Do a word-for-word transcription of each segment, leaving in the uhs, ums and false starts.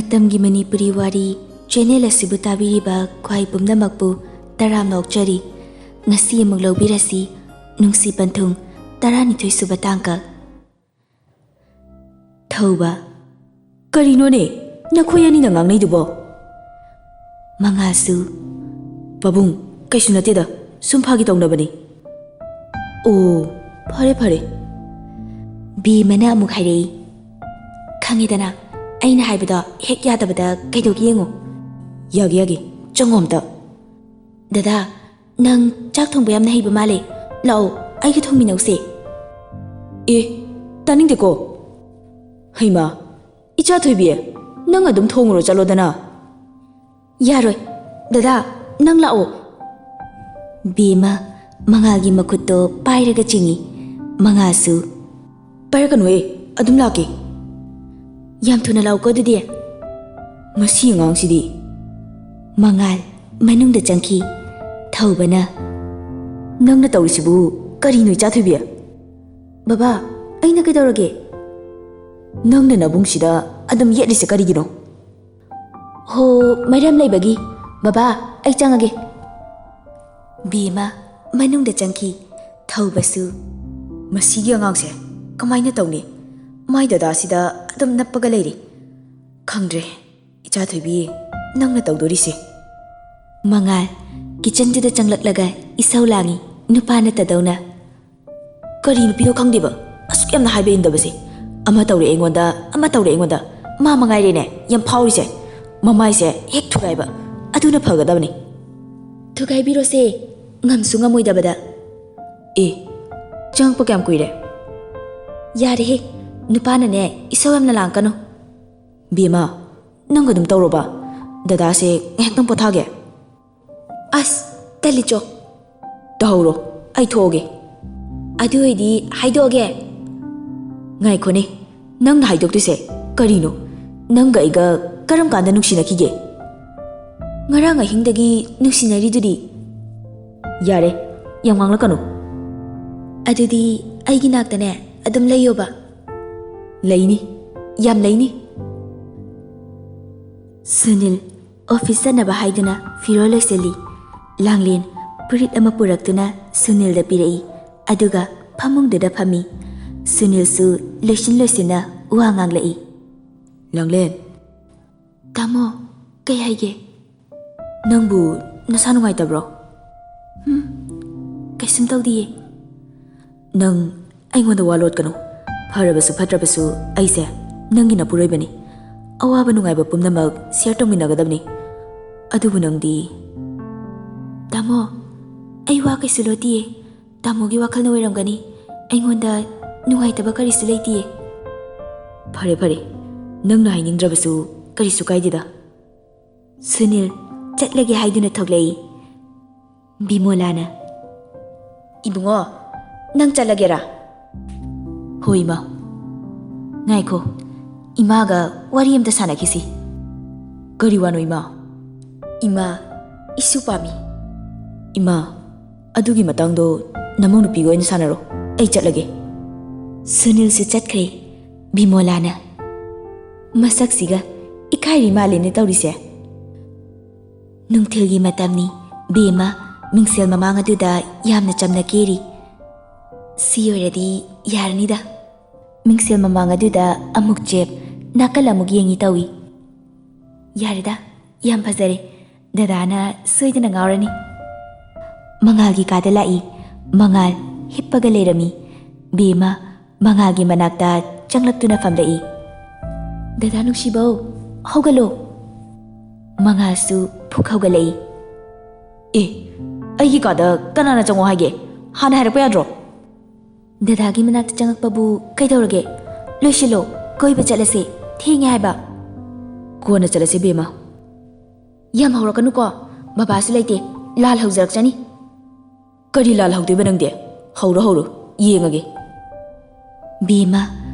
ꯃꯇꯝꯒꯤ ꯃꯅꯤꯄꯨꯔꯤ ꯋꯥꯔꯤ ꯆꯦꯅꯦꯜ ꯑꯁꯤꯕꯨ ꯇꯥꯕꯤꯔꯤꯕ ꯈ꯭ꯋꯥꯏ ꯄꯨꯝꯅꯃꯛꯄꯨ ꯇꯔꯥꯝꯅ ꯑꯣꯛꯆꯔꯤ꯫ ꯉꯁꯤ ꯑꯃꯨꯛ ꯂꯧꯕꯤꯔꯁꯤ ꯅꯨꯡꯁꯤ ꯄꯟꯊꯨꯡ ꯇꯔꯥꯅꯤꯊꯣꯏ ꯁꯨꯕ ꯇꯥꯡꯀꯛ꯫ ꯊꯧꯕ꯫ ꯀꯔꯤꯅꯣꯅꯦ ꯅꯈꯣꯏ ꯑꯅꯤꯅ ꯉꯥꯡꯅꯩꯗꯨꯕꯣ? ꯃꯉꯥꯁꯨ꯫ ꯄꯥꯕꯨꯡ, ꯀꯩꯁꯨ ꯅꯠꯇꯦꯗ, ꯁꯨꯝ ꯐꯥꯒꯤ ꯇꯧꯅꯕꯅꯤ꯫ ꯑꯣ, ꯐꯔꯦ ꯐꯔꯦ꯫ ꯕꯦꯝꯃꯅ ꯑꯃꯨꯛ ꯍꯥꯏꯔꯛꯏ, "ꯈꯪꯉꯦꯗꯅ, ꯑꯩꯅ ꯍꯥꯏꯕꯗꯣ ꯍꯦꯛ ꯌꯥꯗꯕꯗ ꯀꯩꯗꯧꯒꯦ ꯌꯦꯡꯉꯣ꯫" "ꯌꯥꯒꯦ ꯌꯥꯒꯦ, ꯆꯪꯉꯣ ꯑꯝꯇ꯫" "ꯗꯗꯥ, ꯅꯪ ꯆꯥꯛ ꯊꯣꯡꯕ ꯌꯥꯝꯅ ꯍꯩꯕ ꯃꯥꯜꯂꯦ, ꯂꯥꯛꯑꯣ, ꯑꯩꯒ ꯊꯣꯡꯃꯤꯟꯅꯧꯁꯦ꯫" "ꯑꯦ, ꯇꯥꯅꯤꯡꯗꯦꯀꯣ꯫ ꯍꯩꯃꯥ, ꯏꯆꯥ ꯊꯣꯏꯕꯤ, ꯅꯪ ꯑꯗꯨꯝ ꯊꯣꯡꯉꯨꯔꯣ ꯆꯠꯂꯣꯗꯅ꯫" "ꯌꯥꯔꯣꯏ꯫ ꯗꯗꯥ, ꯅꯪ ꯂꯥꯛꯑꯣ꯫" ꯕꯦꯝꯃ ꯃꯉꯥꯜꯒꯤ ꯃꯈꯨꯠꯇꯣ ꯄꯥꯏꯔꯒ ꯆꯤꯡꯏ꯫ ꯃꯉꯥꯜꯁꯨ꯫ "ꯄꯥꯏꯔꯛꯀꯅꯨꯍꯦ, ꯑꯗꯨꯝ ꯂꯥꯛꯀꯦ꯫" "ꯌꯥꯝ ꯊꯨꯅ ꯂꯥꯛꯎꯀꯣ ꯑꯗꯨꯗꯤ꯫" "ꯃꯁꯤ ꯑꯉꯥꯡꯁꯤꯗꯤ꯫" ꯃꯉꯥꯜ ꯃꯅꯨꯡꯗ ꯆꯪꯈꯤ꯫ ꯊꯧꯕꯅ꯫ "ꯅꯪꯅ ꯇꯧꯔꯤꯁꯤꯕꯨ ꯀꯔꯤꯅꯣ, ꯏꯆꯥ ꯊꯣꯏꯕꯤ?" "ꯕꯕꯥ, ꯑꯩꯅ ꯀꯩꯗꯧꯔꯒꯦ?" "ꯅꯪꯅ ꯅꯕꯨꯡꯁꯤꯗ ꯑꯗꯨꯝ ꯌꯦꯠꯂꯤꯁꯦ ꯀꯔꯤꯒꯤꯅꯣ?" "ꯍꯣ, ꯃꯔꯝ ꯂꯩꯕꯒꯤ꯫ ꯕꯕꯥ, ꯑꯩ ꯆꯪꯉꯒꯦ꯫" ꯕꯦꯝꯃ ꯃꯅꯨꯡꯗ ꯆꯪꯈꯤ꯫ ꯊꯧꯕꯁꯨ꯫ "ꯃꯁꯤꯒꯤ ꯑꯉꯥꯡꯁꯦ ꯀꯃꯥꯏꯅ ꯇꯧꯅꯤ? ꯃꯥꯏ ꯗꯗꯥꯁꯤꯗ ꯑꯗꯨꯝ ꯅꯞꯄꯒ ꯂꯩꯔꯦ꯫ ꯈꯪꯗ꯭ꯔꯦ, ꯏꯆꯥ ꯊꯣꯏꯕꯤ, ꯅꯪꯅ ꯇꯧꯗꯣꯔꯤꯁꯦ꯫" ꯃꯉꯥꯜ ꯀꯤꯆꯟꯗꯨꯗ ꯆꯪꯂꯛꯂꯒ ꯏꯁꯧ ꯂꯥꯡꯏ, ꯅꯨꯄꯥ ꯅꯠꯇꯗꯧꯅ꯫ "ꯀꯔꯤ ꯅꯨꯄꯤꯅꯣ ꯈꯪꯗꯦꯕ, ꯑꯁꯨꯛ ꯌꯥꯝꯅ ꯍꯥꯏꯕ ꯏꯟꯗꯕꯁꯦ꯫ ꯑꯃ ꯇꯧꯔꯦ ꯑꯩꯉꯣꯟꯗ, ꯑꯃ ꯇꯧꯔꯦ ꯑꯩꯉꯣꯟꯗ꯫ ꯃꯥ ꯃꯉꯥꯏꯔꯦꯅꯦ ꯌꯥꯝ ꯐꯥꯎꯔꯤꯁꯦ꯫ ꯃꯃꯥꯏꯁꯦ ꯍꯦꯛ ꯊꯨꯒꯥꯏꯕ, ꯑꯗꯨꯅ ꯐꯒꯗꯕꯅꯤ꯫" "ꯊꯨꯒꯥꯏꯕꯤꯔꯣꯁꯦ, ꯉꯝꯁꯨ ꯉꯝꯃꯣꯏꯗꯕꯗ꯫" "ꯑꯦ, ꯆꯪꯉꯛꯄ ꯀꯌꯥꯝ ꯀꯨꯏꯔꯦ?" "ꯌꯥꯔꯦꯍꯦ, ꯅꯨꯄꯥꯅꯅꯦ ꯏꯁꯧ ꯌꯥꯝꯅ ꯂꯥꯡꯀꯅꯨ꯫" "ꯕꯦꯝꯃ, ꯅꯪ ꯑꯗꯨꯝ ꯇꯧꯔꯣꯕ꯫ ꯗꯗꯥꯁꯦ ꯉꯥꯏꯍꯥꯛꯇꯪ ꯄꯣꯊꯥꯒꯦ꯫" "ꯑꯁ, ꯇꯜꯂꯤꯆꯣ꯫" "ꯇꯧꯍꯧꯔꯣ, ꯑꯩ ꯊꯣꯛꯑꯒꯦ꯫" "ꯑꯗꯨ ꯑꯣꯏꯗꯤ ꯍꯥꯏꯗꯣꯛꯑꯒꯦ꯫" "ꯉꯥꯏꯈꯣꯅꯦ, ꯅꯪꯅ ꯍꯥꯏꯗꯣꯛꯇꯣꯏꯁꯦ ꯀꯔꯤꯅꯣ? ꯅꯪꯒ ꯑꯩꯒ ꯀꯔꯝ ꯀꯥꯟꯗ ꯅꯨꯡꯁꯤꯅꯈꯤꯒꯦ?" "ꯉꯔꯥꯡ ꯑꯍꯤꯡꯗꯒꯤ ꯅꯨꯡꯁꯤꯅꯔꯤꯗꯨꯗꯤ꯫" "ꯌꯥꯔꯦ, ꯌꯥꯝ ꯉꯥꯡꯂꯛꯀꯅꯨ꯫" "ꯑꯗꯨꯗꯤ ꯑꯩꯒꯤ ꯅꯥꯛꯇꯅꯦ ꯑꯗꯨꯝ ꯂꯩꯌꯣꯕ꯫" "ꯂꯩꯅꯤ, ꯌꯥꯝ ꯂꯩꯅꯤ꯫" ꯁꯨꯅꯤꯜ ꯑꯣꯐꯤꯁ ꯆꯠꯅꯕ ꯍꯥꯏꯗꯨꯅ ꯐꯤꯔꯣꯜ ꯂꯣꯏꯁꯤꯜꯂꯤ꯫ ꯂꯥꯡꯂꯦꯟ ꯐꯨꯔꯤꯠ ꯑꯃ ꯄꯨꯔꯛꯇꯨꯅ ꯁꯨꯅꯤꯜꯗ ꯄꯤꯔꯛꯏ, ꯑꯗꯨꯒ ꯐꯃꯨꯡꯗꯨꯗ ꯐꯝꯃꯤ꯫ ꯁꯨꯅꯤꯜꯁꯨ ꯂꯣꯏꯁꯤꯟ ꯂꯣꯏꯁꯤꯟꯅ ꯋꯥ ꯉꯥꯡꯂꯛꯏ꯫ ꯂꯥꯡꯂꯦꯟ꯫ ꯇꯥꯃꯣ, ꯀꯩ ꯍꯥꯏꯒꯦ? ꯅꯪꯕꯨ ꯅꯁꯥ ꯅꯨꯡꯉꯥꯏꯇꯕ꯭ꯔꯣ? ꯎꯝ, ꯀꯩꯁꯨꯝ ꯇꯧꯗꯤꯌꯦ꯫ ꯅꯪ ꯑꯩꯉꯣꯟꯗ ꯋꯥ ꯂꯣꯠꯀꯅꯨ꯫ ꯐꯔꯕꯁꯨ ꯐꯠꯇ꯭ꯔꯕꯁꯨ ꯑꯩꯁꯦ ꯅꯪꯒꯤ ꯅꯄꯨꯔꯣꯏꯕꯅꯤ꯫ ꯑꯋꯥꯕ ꯅꯨꯡꯉꯥꯏꯕ ꯄꯨꯝꯅꯃꯛ ꯁꯤꯌꯔ ꯇꯧꯃꯤꯟꯅꯒꯗꯕꯅꯤ꯫ ꯑꯗꯨꯕꯨ ꯅꯪꯗꯤ꯫ ꯇꯥꯃꯣ, ꯑꯩ ꯋꯥ ꯀꯩꯁꯨ ꯂꯣꯠꯇꯤꯌꯦ꯫ ꯇꯥꯃꯣꯒꯤ ꯋꯥꯈꯜꯅ ꯑꯣꯏꯔꯝꯒꯅꯤ꯫ ꯑꯩꯉꯣꯟꯗ ꯅꯨꯡꯉꯥꯏꯇꯕ ꯀꯔꯤꯁꯨ ꯂꯩꯇꯤꯌꯦ꯫ ꯐꯔꯦ, ꯐꯔꯦ꯫ ꯅꯪꯅ ꯍꯥꯏꯅꯤꯡꯗ꯭ꯔꯕꯁꯨ ꯀꯔꯤꯁꯨ ꯀꯥꯏꯗꯦꯗ꯫ ꯁꯨꯅꯤꯜ ꯆꯠꯂꯒꯦ ꯍꯥꯏꯗꯨꯅ ꯊꯣꯛꯂꯛꯏ꯫ ꯕꯤꯃꯣꯂꯥꯅ, "ꯏꯕꯨꯡꯉꯣ, ꯅꯪ ꯆꯠꯂꯒꯦꯔꯥ?" "ꯍꯣꯏ, ꯏꯃꯥ꯫ ꯉꯥꯏꯈꯣ, ꯏꯃꯥꯒ ꯋꯥꯔꯤ ꯑꯝꯇ ꯁꯥꯟꯅꯈꯤꯁꯤ꯫" "ꯀꯔꯤ ꯋꯥꯅꯣ, ꯏꯃꯥ?" "ꯏꯃꯥ, ꯏꯁꯨ ꯄꯥꯝꯃꯤ꯫" "ꯏꯃꯥ, ꯑꯗꯨꯒꯤ ꯃꯇꯥꯡꯗꯣ ꯅꯃꯧ ꯅꯨꯄꯤꯒ ꯑꯣꯏꯅ ꯁꯥꯟꯅꯔꯣ꯫ ꯑꯩ ꯆꯠꯂꯒꯦ꯫" ꯁꯨꯅꯤꯜꯁꯨ ꯆꯠꯈ꯭ꯔꯦ꯫ ꯕꯤꯃꯣꯂꯥꯅ, "ꯃꯁꯛꯁꯤꯒ ꯏꯀꯥꯏꯔꯤ ꯃꯥꯜꯂꯦꯅꯦ ꯇꯧꯔꯤꯁꯦ꯫" ꯅꯨꯡꯊꯤꯜꯒꯤ ꯃꯇꯝꯅꯤ꯫ ꯕꯦꯝꯃ ꯃꯤꯡꯁꯦꯜ ꯃꯃꯥꯡ ꯑꯗꯨꯗ ꯌꯥꯝꯅ ꯆꯝꯅ ꯀꯦꯔꯤ꯫ "ꯁꯤ ꯑꯣꯏꯔꯗꯤ ꯌꯥꯔꯅꯤꯗ꯫" ꯃꯤꯡꯁꯦꯜ ꯃꯃꯥꯡ ꯑꯗꯨꯗ ꯑꯃꯨꯛ ꯆꯦꯞ, ꯅꯥꯀꯜ ꯑꯃꯨꯛ ꯌꯦꯡꯉꯤ ꯇꯧꯏ꯫ "ꯌꯥꯔꯦꯗ, ꯌꯥꯝ ꯐꯖꯔꯦ꯫ ꯗꯗꯥꯅ ꯁꯣꯏꯗꯅ ꯉꯥꯎꯔꯅꯤ꯫" ꯃꯉꯥꯜꯒꯤ ꯀꯥꯗ ꯂꯥꯛꯏ꯫ ꯃꯉꯥꯜ ꯍꯤꯞꯄꯒ ꯂꯩꯔꯝꯃꯤ꯫ ꯕꯦꯝꯃ ꯃꯉꯥꯜꯒꯤ ꯃꯅꯥꯛꯇ ꯆꯪꯂꯛꯇꯨꯅ ꯐꯝꯂꯛꯏ꯫ "ꯗꯗꯥ ꯅꯨꯡꯁꯤꯕꯧ, ꯍꯧꯒꯠꯂꯣ꯫" ꯃꯉꯥꯜꯁꯨ ꯐꯨꯛ ꯍꯧꯒꯠꯂꯛꯏ꯫ "ꯑꯦ, ꯑꯩꯒꯤ ꯀꯥꯗ ꯀꯅꯥꯅ ꯆꯪꯉꯣ ꯍꯥꯏꯒꯦ? ꯍꯥꯟꯅ ꯍꯥꯏꯔꯛꯄ ꯌꯥꯗ꯭ꯔꯣ?" "ꯗꯗꯥꯒꯤ ꯃꯅꯥꯛꯇ ꯆꯪꯉꯛꯄꯕꯨ ꯀꯩꯗꯧꯔꯒꯦ? ꯂꯣꯏꯁꯤꯜꯂꯣ, ꯀꯣꯏꯕ ꯆꯠꯂꯁꯦ, ꯊꯦꯡꯉꯦ ꯍꯥꯏꯕ꯫" "ꯀꯣꯟꯅ ꯆꯠꯂꯁꯦ, ꯕꯦꯝꯃ꯫" "ꯌꯥꯝ ꯍꯧꯔꯛꯀꯅꯨꯀꯣ, ꯕꯕꯥꯁꯨ ꯂꯩꯇꯦ, ꯂꯥꯜ ꯍꯧꯖꯔꯛꯆꯅꯤ꯫" "ꯀꯔꯤ ꯂꯥꯜ ꯍꯧꯗꯣꯏꯕ ꯅꯪꯗꯤ? ꯍꯧꯔꯣ, ꯍꯧꯔꯣ, ꯌꯦꯡꯉꯒꯦ꯫" ꯕꯦꯝꯃ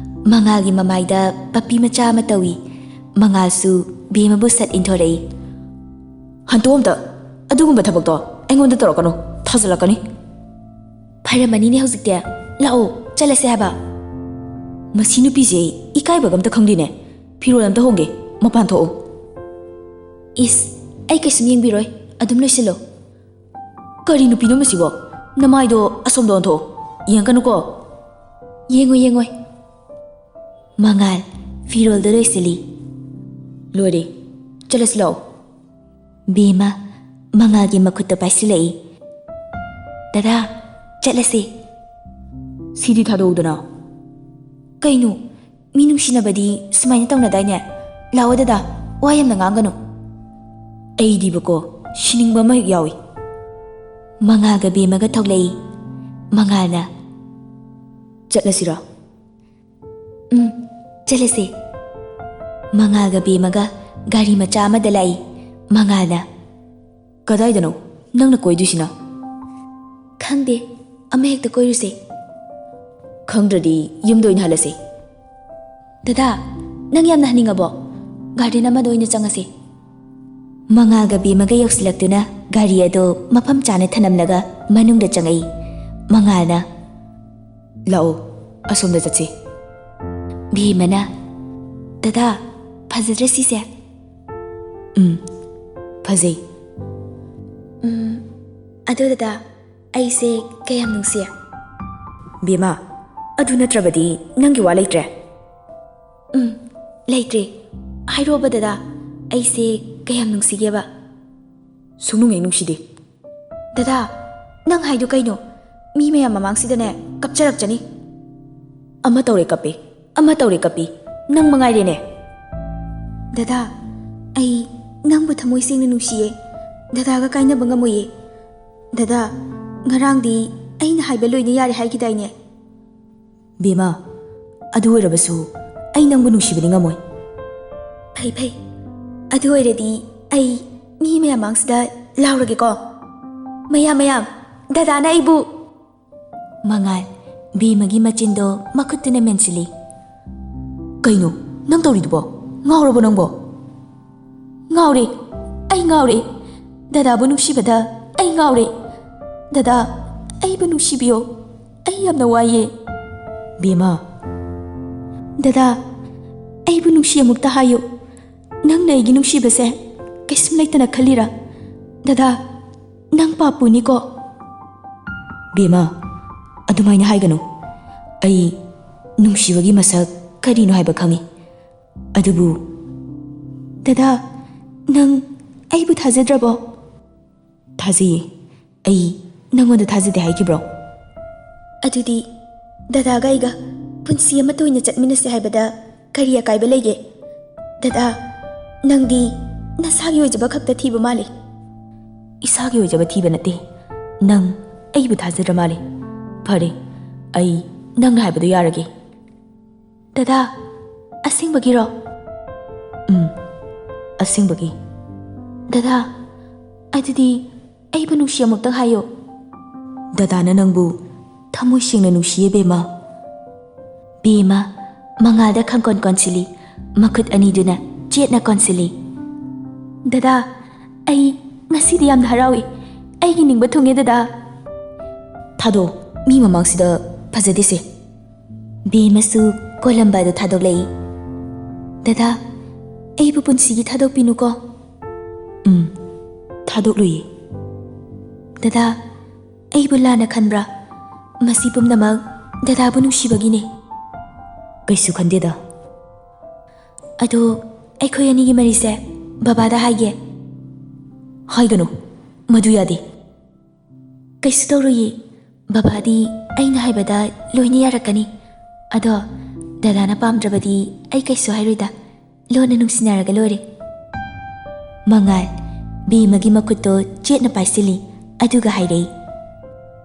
ꯃꯉꯥꯜꯒꯤ ꯃꯃꯥꯏꯗ ꯄꯞꯄꯤ ꯃꯆꯥ ꯑꯃ ꯇꯧꯏ꯫ ꯃꯉꯥꯜꯁꯨ ꯕꯦꯝꯃꯕꯨ ꯁꯠ ꯏꯟꯊꯣꯔꯛꯏ꯫ "ꯍꯟꯇꯣꯛ ꯑꯝꯇ, ꯑꯗꯨꯒꯨꯝꯕ ꯊꯕꯛꯇꯣ ꯑꯩꯉꯣꯟꯗ ꯇꯧꯔꯛꯀꯅꯨ, ꯊꯥꯖꯜꯂꯛꯀꯅꯤ꯫" "ꯐꯔꯝꯃꯅꯤꯅꯦ ꯍꯧꯖꯤꯛꯇꯤ, ꯂꯥꯛꯑꯣ, ꯆꯠꯂꯁꯦ ꯍꯥꯏꯕ꯫" "ꯃꯁꯤ ꯅꯨꯄꯤꯁꯦ ꯏꯀꯥꯏꯕꯒ ꯑꯝꯇ ꯈꯪꯗꯦꯅꯦ꯫ ꯐꯤꯔꯣꯜ ꯑꯝꯇ ꯍꯣꯡꯒꯦ, ꯃꯄꯥꯟ ꯊꯣꯛꯎ꯫" ꯏꯁ, ꯑꯩ ꯀꯩꯁꯨꯝ ꯌꯦꯡꯕꯤꯔꯣꯏ, ꯑꯗꯨꯝ ꯂꯣꯏꯁꯤꯜꯂꯣ꯫ ꯀꯔꯤ ꯅꯨꯄꯤꯅꯣ ꯃꯁꯤꯕꯣ? ꯅꯃꯥꯏꯗꯣ ꯑꯁꯣꯝꯗ ꯑꯣꯟꯊꯣꯛꯑꯣ꯫ ꯌꯦꯡꯒꯅꯨꯀꯣ꯫ ꯌꯦꯡꯉꯣꯏ, ꯌꯦꯡꯉꯣꯏ꯫ ꯃꯉꯥꯜ ꯐꯤꯔꯣꯜꯗꯣ ꯂꯣꯏꯁꯤꯜꯂꯤ꯫ ꯂꯣꯏꯔꯦ, ꯆꯠꯂꯁꯤ ꯂꯥꯛꯑꯣ꯫ ꯕꯦꯝꯃ ꯃꯉꯥꯜꯒꯤ ꯃꯈꯨꯠꯇ ꯄꯥꯏꯁꯤꯜꯂꯛꯏ꯫ "ꯗꯗꯥ, ꯆꯠꯂꯁꯦ꯫" "ꯁꯤꯗꯤ ꯊꯥꯗꯣꯛꯎꯗꯅ꯫" "ꯀꯩꯅꯣ? ꯃꯤ ꯅꯨꯡꯁꯤꯅꯕꯗꯤ ꯁꯨꯃꯥꯏꯅ ꯇꯧꯅꯗꯥꯏꯅꯦ? ꯂꯥꯛꯑꯣ ꯗꯗꯥ, ꯋꯥ ꯌꯥꯝꯅ ꯉꯥꯡꯒꯅꯨ꯫" "ꯑꯩꯗꯤꯕꯀꯣ, ꯁꯤꯅꯤꯡꯕ ꯑꯃ ꯍꯦꯛ ꯌꯥꯎꯏ꯫" ꯃꯉꯥꯜꯒ ꯕꯦꯝꯃꯒ ꯊꯣꯛꯂꯛꯏ꯫ ꯃꯉꯥꯜꯅ, "ꯆꯠꯂꯁꯤꯔꯣ?" "ꯎꯝ, ꯆꯠꯂꯁꯦ꯫" ꯃꯉꯥꯜꯒ ꯕꯦꯝꯃꯒ ꯒꯥꯔꯤ ꯃꯆꯥ ꯑꯃꯗ ꯂꯥꯛꯏ꯫ ꯃꯉꯥꯜꯅ, "ꯀꯗꯥꯏꯗꯅꯣ ꯅꯪꯅ ꯀꯣꯏꯗꯣꯏꯁꯤꯅ?" "ꯈꯪꯗꯦ, ꯑꯃ ꯍꯦꯛꯇ ꯀꯣꯏꯔꯨꯁꯦ꯫" "ꯈꯪꯗ꯭ꯔꯗꯤ ꯌꯨꯝꯗ ꯑꯣꯏꯅ ꯍꯜꯂꯁꯦ꯫" "ꯗꯗꯥ, ꯅꯪ ꯌꯥꯝꯅ ꯍꯟꯅꯤꯡꯉꯕꯣ? ꯒꯥꯔꯗꯦꯟ ꯑꯃꯗ ꯑꯣꯏꯅ ꯆꯪꯉꯁꯦ꯫" ꯃꯉꯥꯜꯒ ꯕꯦꯝꯃꯒ ꯌꯧꯁꯤꯜꯂꯛꯇꯨꯅ ꯒꯥꯔꯤ ꯑꯗꯨ ꯃꯐꯝ ꯆꯥꯅ ꯊꯅꯝꯂꯒ ꯃꯅꯨꯡꯗ ꯆꯪꯉꯛꯏ꯫ ꯃꯉꯥꯜꯅ, "ꯂꯥꯛꯑꯣ, ꯑꯁꯣꯝꯗ ꯆꯠꯁꯤ꯫" ꯕꯦꯝꯃꯅ, "ꯗꯗꯥ, ꯐꯖꯗ꯭ꯔ ꯁꯤꯁꯦ?" "ꯎꯝ, ꯐꯖꯩ꯫" "ꯎꯝ, ꯑꯗꯣ ꯗꯗꯥ, ꯑꯩꯁꯦ ꯀꯌꯥꯝ ꯅꯨꯡꯁꯤ?" "ꯕꯦꯝꯃ, ꯑꯗꯨ ꯅꯠꯇ꯭ꯔꯕꯗꯤ ꯅꯪꯒꯤ ꯋꯥ ꯂꯩꯇ꯭ꯔꯦ?" "ꯎꯝ, ꯂꯩꯇ꯭ꯔꯦ꯫ ꯍꯥꯏꯔꯣꯕ ꯗꯗꯥ, ꯑꯩꯁꯦ ꯀꯌꯥꯝ ꯅꯨꯡꯁꯤꯒꯦꯕ?" "ꯁꯨꯡꯅꯨꯡ ꯍꯦꯛ ꯅꯨꯡꯁꯤꯗꯦ꯫" "ꯗꯗꯥ, ꯅꯪ ꯍꯥꯏꯗꯨ ꯀꯩꯅꯣ? ꯃꯤ ꯃꯌꯥꯝ ꯃꯃꯥꯡꯁꯤꯗꯅꯦ ꯀꯞꯆꯔꯛꯆꯅꯤ꯫" "ꯑꯃ ꯇꯧꯔꯦ ꯀꯞꯄꯦ, ꯑꯃ ꯇꯧꯔꯦ ꯀꯞꯄꯤ, ꯅꯪ ꯃꯉꯥꯏꯔꯦꯅꯦ꯫" "ꯗꯗꯥ, ꯑꯩ ꯅꯪꯕꯨ ꯊꯃꯣꯏ ꯁꯦꯡꯅ ꯅꯨꯡꯁꯤꯌꯦ꯫ ꯗꯗꯥꯒ ꯀꯥꯏꯅꯕ ꯉꯝꯃꯣꯏꯌꯦ꯫ ꯗꯗꯥ, ꯉꯔꯥꯡꯗꯤ ꯑꯩꯅ ꯍꯥꯏꯕ ꯂꯣꯏꯅ ꯌꯥꯔꯦ ꯍꯥꯏꯈꯤꯗꯥꯏꯅꯦ?" "ꯕꯦꯝꯃ, ꯑꯗꯨ ꯑꯣꯏꯔꯕꯁꯨ ꯑꯩ ꯅꯪꯕꯨ ꯅꯨꯡꯁꯤꯕꯗꯤ ꯉꯝꯃꯣꯏ꯫" "ꯐꯩ, ꯐꯩ꯫ ꯑꯗꯨ ꯑꯣꯏꯔꯗꯤ ꯑꯩ ꯃꯤ ꯃꯌꯥꯝ ꯃꯥꯡꯁꯤꯗ ꯂꯥꯎꯔꯒꯦꯀꯣ꯫ ꯃꯌꯥꯝ, ꯃꯌꯥꯝ, ꯗꯗꯥꯅ ꯑꯩꯕꯨ..." ꯃꯉꯥꯜ, ꯕꯦꯝꯃꯒꯤ ꯃꯆꯤꯟꯗꯣ ꯃꯈꯨꯠꯇꯨꯅ ꯃꯦꯟꯁꯤꯜꯂꯤ꯫ "ꯀꯩꯅꯣ ꯅꯪ ꯇꯧꯔꯤꯗꯨꯕꯣ? ꯉꯥꯎꯔꯕꯣ ꯅꯪꯕꯣ?" "ꯉꯥꯎꯔꯦ, ꯑꯩ ꯉꯥꯎꯔꯦ꯫ ꯗꯗꯥꯕꯨ ꯅꯨꯡꯁꯤꯕꯗ ꯑꯩ ꯉꯥꯎꯔꯦ꯫ ꯗꯗꯥ, ꯑꯩꯕꯨ ꯅꯨꯡꯁꯤꯕꯤꯌꯣ꯫ ꯑꯩ ꯌꯥꯝꯅ ꯋꯥꯏꯌꯦ꯫" "ꯕꯦꯝꯃ꯫" "ꯗꯗꯥ, ꯑꯩꯕꯨ ꯅꯨꯡꯁꯤ ꯑꯃꯨꯛꯇ ꯍꯥꯏꯌꯨ꯫ ꯅꯪꯅ ꯑꯩꯒꯤ ꯅꯨꯡꯁꯤꯕꯁꯦ ꯀꯩꯁꯨꯝ ꯂꯩꯇꯅ ꯈꯜꯂꯤꯔꯥ? ꯗꯗꯥ, ꯅꯪ ꯄꯥꯞꯄꯨꯅꯤꯀꯣ꯫ ꯕꯦꯝꯃ, ꯑꯗꯨꯃꯥꯏꯅ ꯍꯥꯏꯒꯅꯨ꯫ ꯑꯩ ꯅꯨꯡꯁꯤꯕꯒꯤ ꯃꯁꯛ ꯀꯔꯤꯅꯣ ꯍꯥꯏꯕ ꯈꯪꯉꯤ꯫ ꯑꯗꯨꯕꯨ, ꯗꯗꯥ, ꯅꯪ ꯑꯩꯕꯨ ꯊꯥꯖꯗ꯭ꯔꯕꯣ? ꯊꯥꯖꯩꯌꯦ꯫ ꯑꯩ ꯅꯪꯉꯣꯟꯗ ꯊꯥꯖꯗꯦ ꯍꯥꯏꯈꯤꯕ꯭ꯔꯣ? ꯑꯗꯨꯗꯤ ꯗꯗꯥꯒ ꯑꯩꯒ ꯄꯨꯟꯁꯤ ꯑꯃꯠꯇ ꯑꯣꯏꯅ ꯆꯠꯃꯤꯟꯅꯁꯦ ꯍꯥꯏꯕꯗ ꯀꯔꯤ ꯑꯀꯥꯏꯕ ꯂꯩꯒꯦ? ꯗꯗꯥ, ꯅꯪꯗꯤ ꯅꯁꯥꯒꯤ ꯑꯣꯏꯖꯕ ꯈꯛꯇ ꯊꯤꯕ ꯃꯥꯜꯂꯤ꯫ ꯏꯁꯥꯒꯤ ꯑꯣꯏꯖꯕ ꯊꯤꯕ ꯅꯠꯇꯦ꯫ ꯅꯪ ꯑꯩꯕꯨ ꯊꯥꯖꯗ꯭ꯔ ꯃꯥꯜꯂꯦ꯫ ꯐꯔꯦ, ꯑꯩ ꯅꯪꯅ ꯍꯥꯏꯕꯗꯣ ꯌꯥꯔꯒꯦ꯫ ꯗꯗꯥ, ꯑꯁꯦꯡꯕꯒꯤꯔꯣ? ꯎꯝ, ꯑꯁꯦꯡꯕꯒꯤ꯫ ꯗꯗꯥ, ꯑꯗꯨꯗꯤ ꯑꯩꯕꯨ ꯅꯨꯡꯁꯤ ꯑꯃꯨꯛꯇꯪ ꯍꯥꯏꯌꯨ꯫ ꯗꯗꯥꯅ ꯅꯪꯕꯨ ꯊꯃꯣꯏ ꯁꯦꯡꯅ ꯅꯨꯡꯁꯤꯌꯦ, ꯕꯦꯝꯃ꯫ ꯕꯦꯝꯃ, ꯃꯉꯥꯜꯗ ꯈꯪꯀꯣꯟ ꯀꯣꯟꯁꯤꯜꯂꯤ, ꯃꯈꯨꯠ ꯑꯅꯤꯗꯨꯅ ꯆꯦꯠꯅ ꯀꯣꯟꯁꯤꯜꯂꯤ꯫ ꯗꯗꯥ, ꯑꯩ ꯉꯁꯤꯗꯤ ꯌꯥꯝꯅ ꯍꯔꯥꯎꯏ꯫ ꯑꯩꯒꯤ ꯅꯤꯡꯕ ꯊꯨꯡꯉꯦ, ꯗꯗꯥ꯫ ꯊꯥꯗꯣꯛ, ꯃꯤ ꯃꯃꯥꯡꯁꯤꯗ ꯐꯖꯗꯦꯁꯦ꯫ ꯕꯦꯝꯃꯁꯨ ꯀꯣꯂꯝꯕ ꯑꯗꯨ ꯊꯥꯗꯣꯛꯂꯛꯏ꯫ ꯗꯗꯥ, ꯑꯩꯕꯨ ꯄꯨꯟꯁꯤꯒꯤ ꯊꯥꯗꯣꯛꯄꯤꯅꯨꯀꯣ꯫ ꯎꯝ, ꯊꯥꯗꯣꯛꯂꯣꯏꯌꯦ꯫ ꯗꯗꯥ, ꯑꯩꯕꯨ ꯂꯥꯟꯅ ꯈꯟꯕ꯭ꯔꯥ? ꯃꯁꯤ ꯄꯨꯝꯅꯃꯛ ꯗꯗꯥꯕꯨ ꯅꯨꯡꯁꯤꯕꯒꯤꯅꯦ꯫ ꯀꯩꯁꯨ ꯈꯟꯗꯦꯗ꯫ ꯑꯗꯣ ꯑꯩꯈꯣꯏ ꯑꯅꯤꯒꯤ ꯃꯔꯤꯁꯦ ꯕꯕꯥꯗ ꯍꯥꯏꯒꯦ꯫ ꯍꯥꯏꯒꯅꯨ, ꯃꯗꯨ ꯌꯥꯗꯦ꯫ ꯀꯩꯁꯨ ꯇꯧꯔꯣꯏꯌꯦ꯫ ꯕꯕꯥꯗꯤ ꯑꯩꯅ ꯍꯥꯏꯕꯗ ꯂꯣꯏꯅ ꯌꯥꯔꯛꯀꯅꯤ꯫ ꯑꯗꯣ ꯗꯗꯥꯅ ꯄꯥꯝꯗ꯭ꯔꯕꯗꯤ ꯑꯩ ꯀꯩꯁꯨ ꯍꯥꯏꯔꯣꯏꯗ꯫ ꯂꯣꯟꯅ ꯅꯨꯡꯁꯤꯅꯔꯒ ꯂꯣꯏꯔꯦ꯫ ꯃꯉꯥꯜ, ꯕꯦꯝꯃꯒꯤ ꯃꯈꯨꯠꯇꯣ ꯆꯦꯠꯅ ꯄꯥꯏꯁꯤꯜꯂꯤ, ꯑꯗꯨꯒ ꯍꯥꯏꯔꯛꯏ,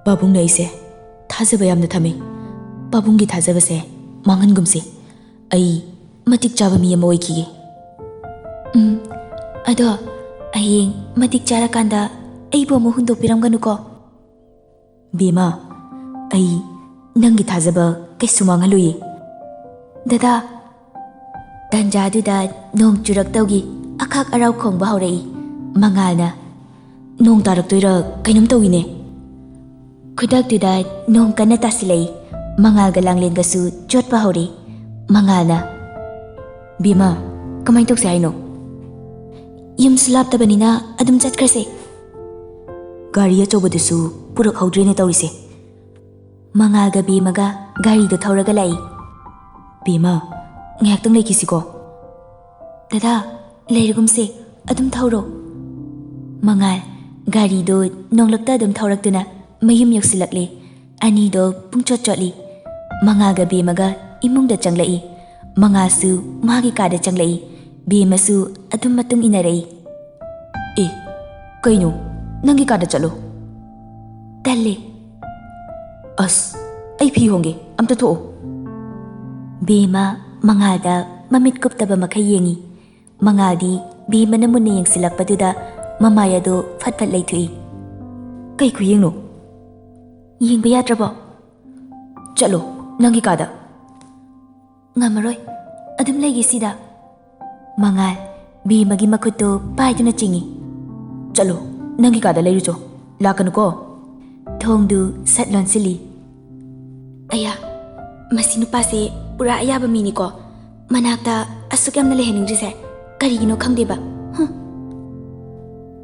"ꯄꯥꯕꯨꯡꯅ ꯑꯩꯁꯦ ꯊꯥꯖꯕ ꯌꯥꯝꯅ ꯊꯝꯃꯤ꯫ ꯄꯥꯕꯨꯡꯒꯤ ꯊꯥꯖꯕꯁꯦ ꯃꯥꯡꯍꯟꯒꯨꯝꯁꯤ꯫ ꯑꯩ ꯃꯇꯤꯛ ꯆꯥꯕ ꯃꯤ ꯑꯃ ꯑꯣꯏꯈꯤꯒꯦ꯫" "ꯎꯝ, ꯑꯗꯣ ꯍꯌꯦꯡ ꯃꯇꯤꯛ ꯆꯥꯔꯀꯥꯟꯗ ꯑꯩꯕꯨ ꯑꯃꯨꯛ ꯍꯨꯟꯗꯣꯛꯄꯤꯔꯝꯒꯅꯨꯀꯣ꯫" "ꯕꯦꯝꯃ, ꯑꯩ ꯅꯪꯒꯤ ꯊꯥꯖꯕ ꯀꯩꯁꯨ ꯃꯥꯡꯍꯜꯂꯣꯏꯌꯦ꯫" "ꯗꯗꯥ!" ꯇꯟꯖꯥꯗꯨꯗ ꯅꯣꯡ ꯆꯨꯔꯛꯇꯧꯒꯤ ꯑꯈꯥꯛ ꯑꯔꯥꯎ ꯈꯣꯡꯕ ꯍꯧꯔꯛꯏ꯫ ꯃꯉꯥꯜꯅ, "ꯅꯣꯡ ꯇꯥꯔꯛꯇꯣꯏꯔꯥ ꯀꯩꯅꯣꯝ ꯇꯧꯏꯅꯦ꯫" ꯈꯨꯗꯛꯇꯨꯗ ꯅꯣꯡ ꯀꯟꯅ ꯇꯥꯁꯤꯜꯂꯛꯏ꯫ ꯃꯉꯥꯜꯒ ꯂꯥꯡꯂꯦꯟꯒꯁꯨ ꯆꯣꯠꯄ ꯍꯧꯔꯛꯏ꯫ ꯃꯉꯥꯜꯅ, "ꯕꯦꯝꯃ, ꯀꯃꯥꯏꯅ ꯇꯧꯁꯦ ꯍꯥꯏꯅꯣ?" ꯌꯨꯝꯁꯨ ꯂꯥꯞꯇꯕꯅꯤꯅ ꯑꯗꯨꯝ ꯆꯠꯈ꯭ꯔꯁꯦ꯫ ꯒꯥꯔꯤ ꯑꯆꯧꯕꯗꯨꯁꯨ ꯄꯨꯔꯛꯍꯧꯗ꯭ꯔꯦꯅꯦ ꯇꯧꯔꯤꯁꯦ꯫ ꯃꯉꯥꯜꯒ ꯕꯦꯝꯃꯒ ꯒꯥꯔꯤꯗꯣ ꯊꯧꯔꯒ ꯂꯥꯛꯏ꯫ "ꯕꯦꯝꯃ, ꯉꯥꯏꯍꯥꯛꯇꯪ ꯂꯩꯈꯤꯁꯤꯀꯣ?" "ꯗꯗꯥ, ꯂꯩꯔꯒꯨꯝꯁꯦ, ꯑꯗꯨꯝ ꯊꯧꯔꯣ꯫" ꯃꯉꯥꯜ ꯒꯥꯔꯤꯗꯣ ꯅꯣꯡꯂꯛꯇ ꯑꯗꯨꯝ ꯊꯧꯔꯛꯇꯨꯅ ꯃꯌꯨꯝ ꯌꯧꯁꯤꯜꯂꯛꯂꯦ꯫ ꯑꯅꯤꯗꯣ ꯄꯨꯡꯆꯣꯠ ꯆꯣꯠꯂꯤ꯫ ꯃꯉꯥꯜꯒ ꯕꯦꯝꯃꯒ ꯏꯃꯨꯡꯗ ꯆꯪꯂꯛꯏ꯫ ꯃꯉꯥꯜꯁꯨ ꯃꯥꯒꯤ ꯀꯥꯗ ꯆꯪꯂꯛꯏ꯫ ꯕꯦꯝꯃꯁꯨ ꯑꯗꯨꯝ ꯃꯇꯨꯡ ꯏꯟꯅꯔꯛꯏ꯫ "ꯑꯦ, ꯀꯩꯅꯣ? ꯅꯪꯒꯤ ꯀꯥꯗ ꯆꯠꯂꯣ꯫" "ꯇꯜꯂꯦ꯫" "ꯑꯁ, ꯑꯩ ꯐꯤ ꯍꯣꯡꯒꯦ, ꯑꯝꯇ ꯊꯣꯛꯑꯣ꯫" ꯕꯦꯝꯃ ꯃꯉꯥꯜꯗ ꯃꯃꯤꯠ ꯀꯨꯞꯇꯕ ꯃꯈꯩ ꯌꯦꯡꯉꯤ꯫ ꯃꯉꯥꯜꯗꯤ ꯕꯦꯝꯃꯅ ꯃꯨꯟꯅ ꯌꯦꯡꯁꯤꯜꯂꯛꯄꯗꯨꯗ ꯃꯃꯥꯏ ꯑꯗꯨ ꯐꯠ ꯐꯠ ꯂꯩꯊꯣꯛꯏ꯫ "ꯀꯩ ꯈꯨꯌꯦꯡꯅꯣ?" "ꯌꯦꯡꯕ ꯌꯥꯗ꯭ꯔꯕꯣ?" "ꯆꯠꯂꯣ, ꯅꯪꯒꯤ ꯀꯥꯗ꯫" "ꯉꯝꯃꯔꯣꯏ, ꯑꯗꯨꯝ ꯂꯩꯒꯦ ꯁꯤꯗ꯫" ꯃꯉꯥꯜ ꯕꯦꯝꯃꯒꯤ ꯃꯈꯨꯠꯇꯨ ꯄꯥꯏꯗꯨꯅ ꯆꯤꯡꯏ꯫ "ꯆꯠꯂꯣ, ꯅꯪꯒꯤ ꯀꯥꯗ ꯂꯩꯔꯨꯆꯣ, ꯂꯥꯛꯀꯅꯨꯀꯣ꯫" ꯊꯣꯡꯗꯨ ꯁꯠ ꯂꯣꯟꯁꯤꯜꯂꯤ꯫ "ꯑꯌꯥ, ꯃꯁꯤ ꯅꯨꯄꯥꯁꯦ ꯄꯨꯔꯥ ꯑꯌꯥꯕ ꯃꯤꯅꯤꯀꯣ꯫ ꯃꯅꯥꯛꯇ ꯑꯁꯨꯛ ꯌꯥꯝꯅ ꯂꯩꯍꯟꯅꯤꯡꯗ꯭ꯔꯤꯁꯦ ꯀꯔꯤꯒꯤꯅꯣ ꯈꯪꯗꯦꯕ꯫ ꯍꯨꯝ꯫"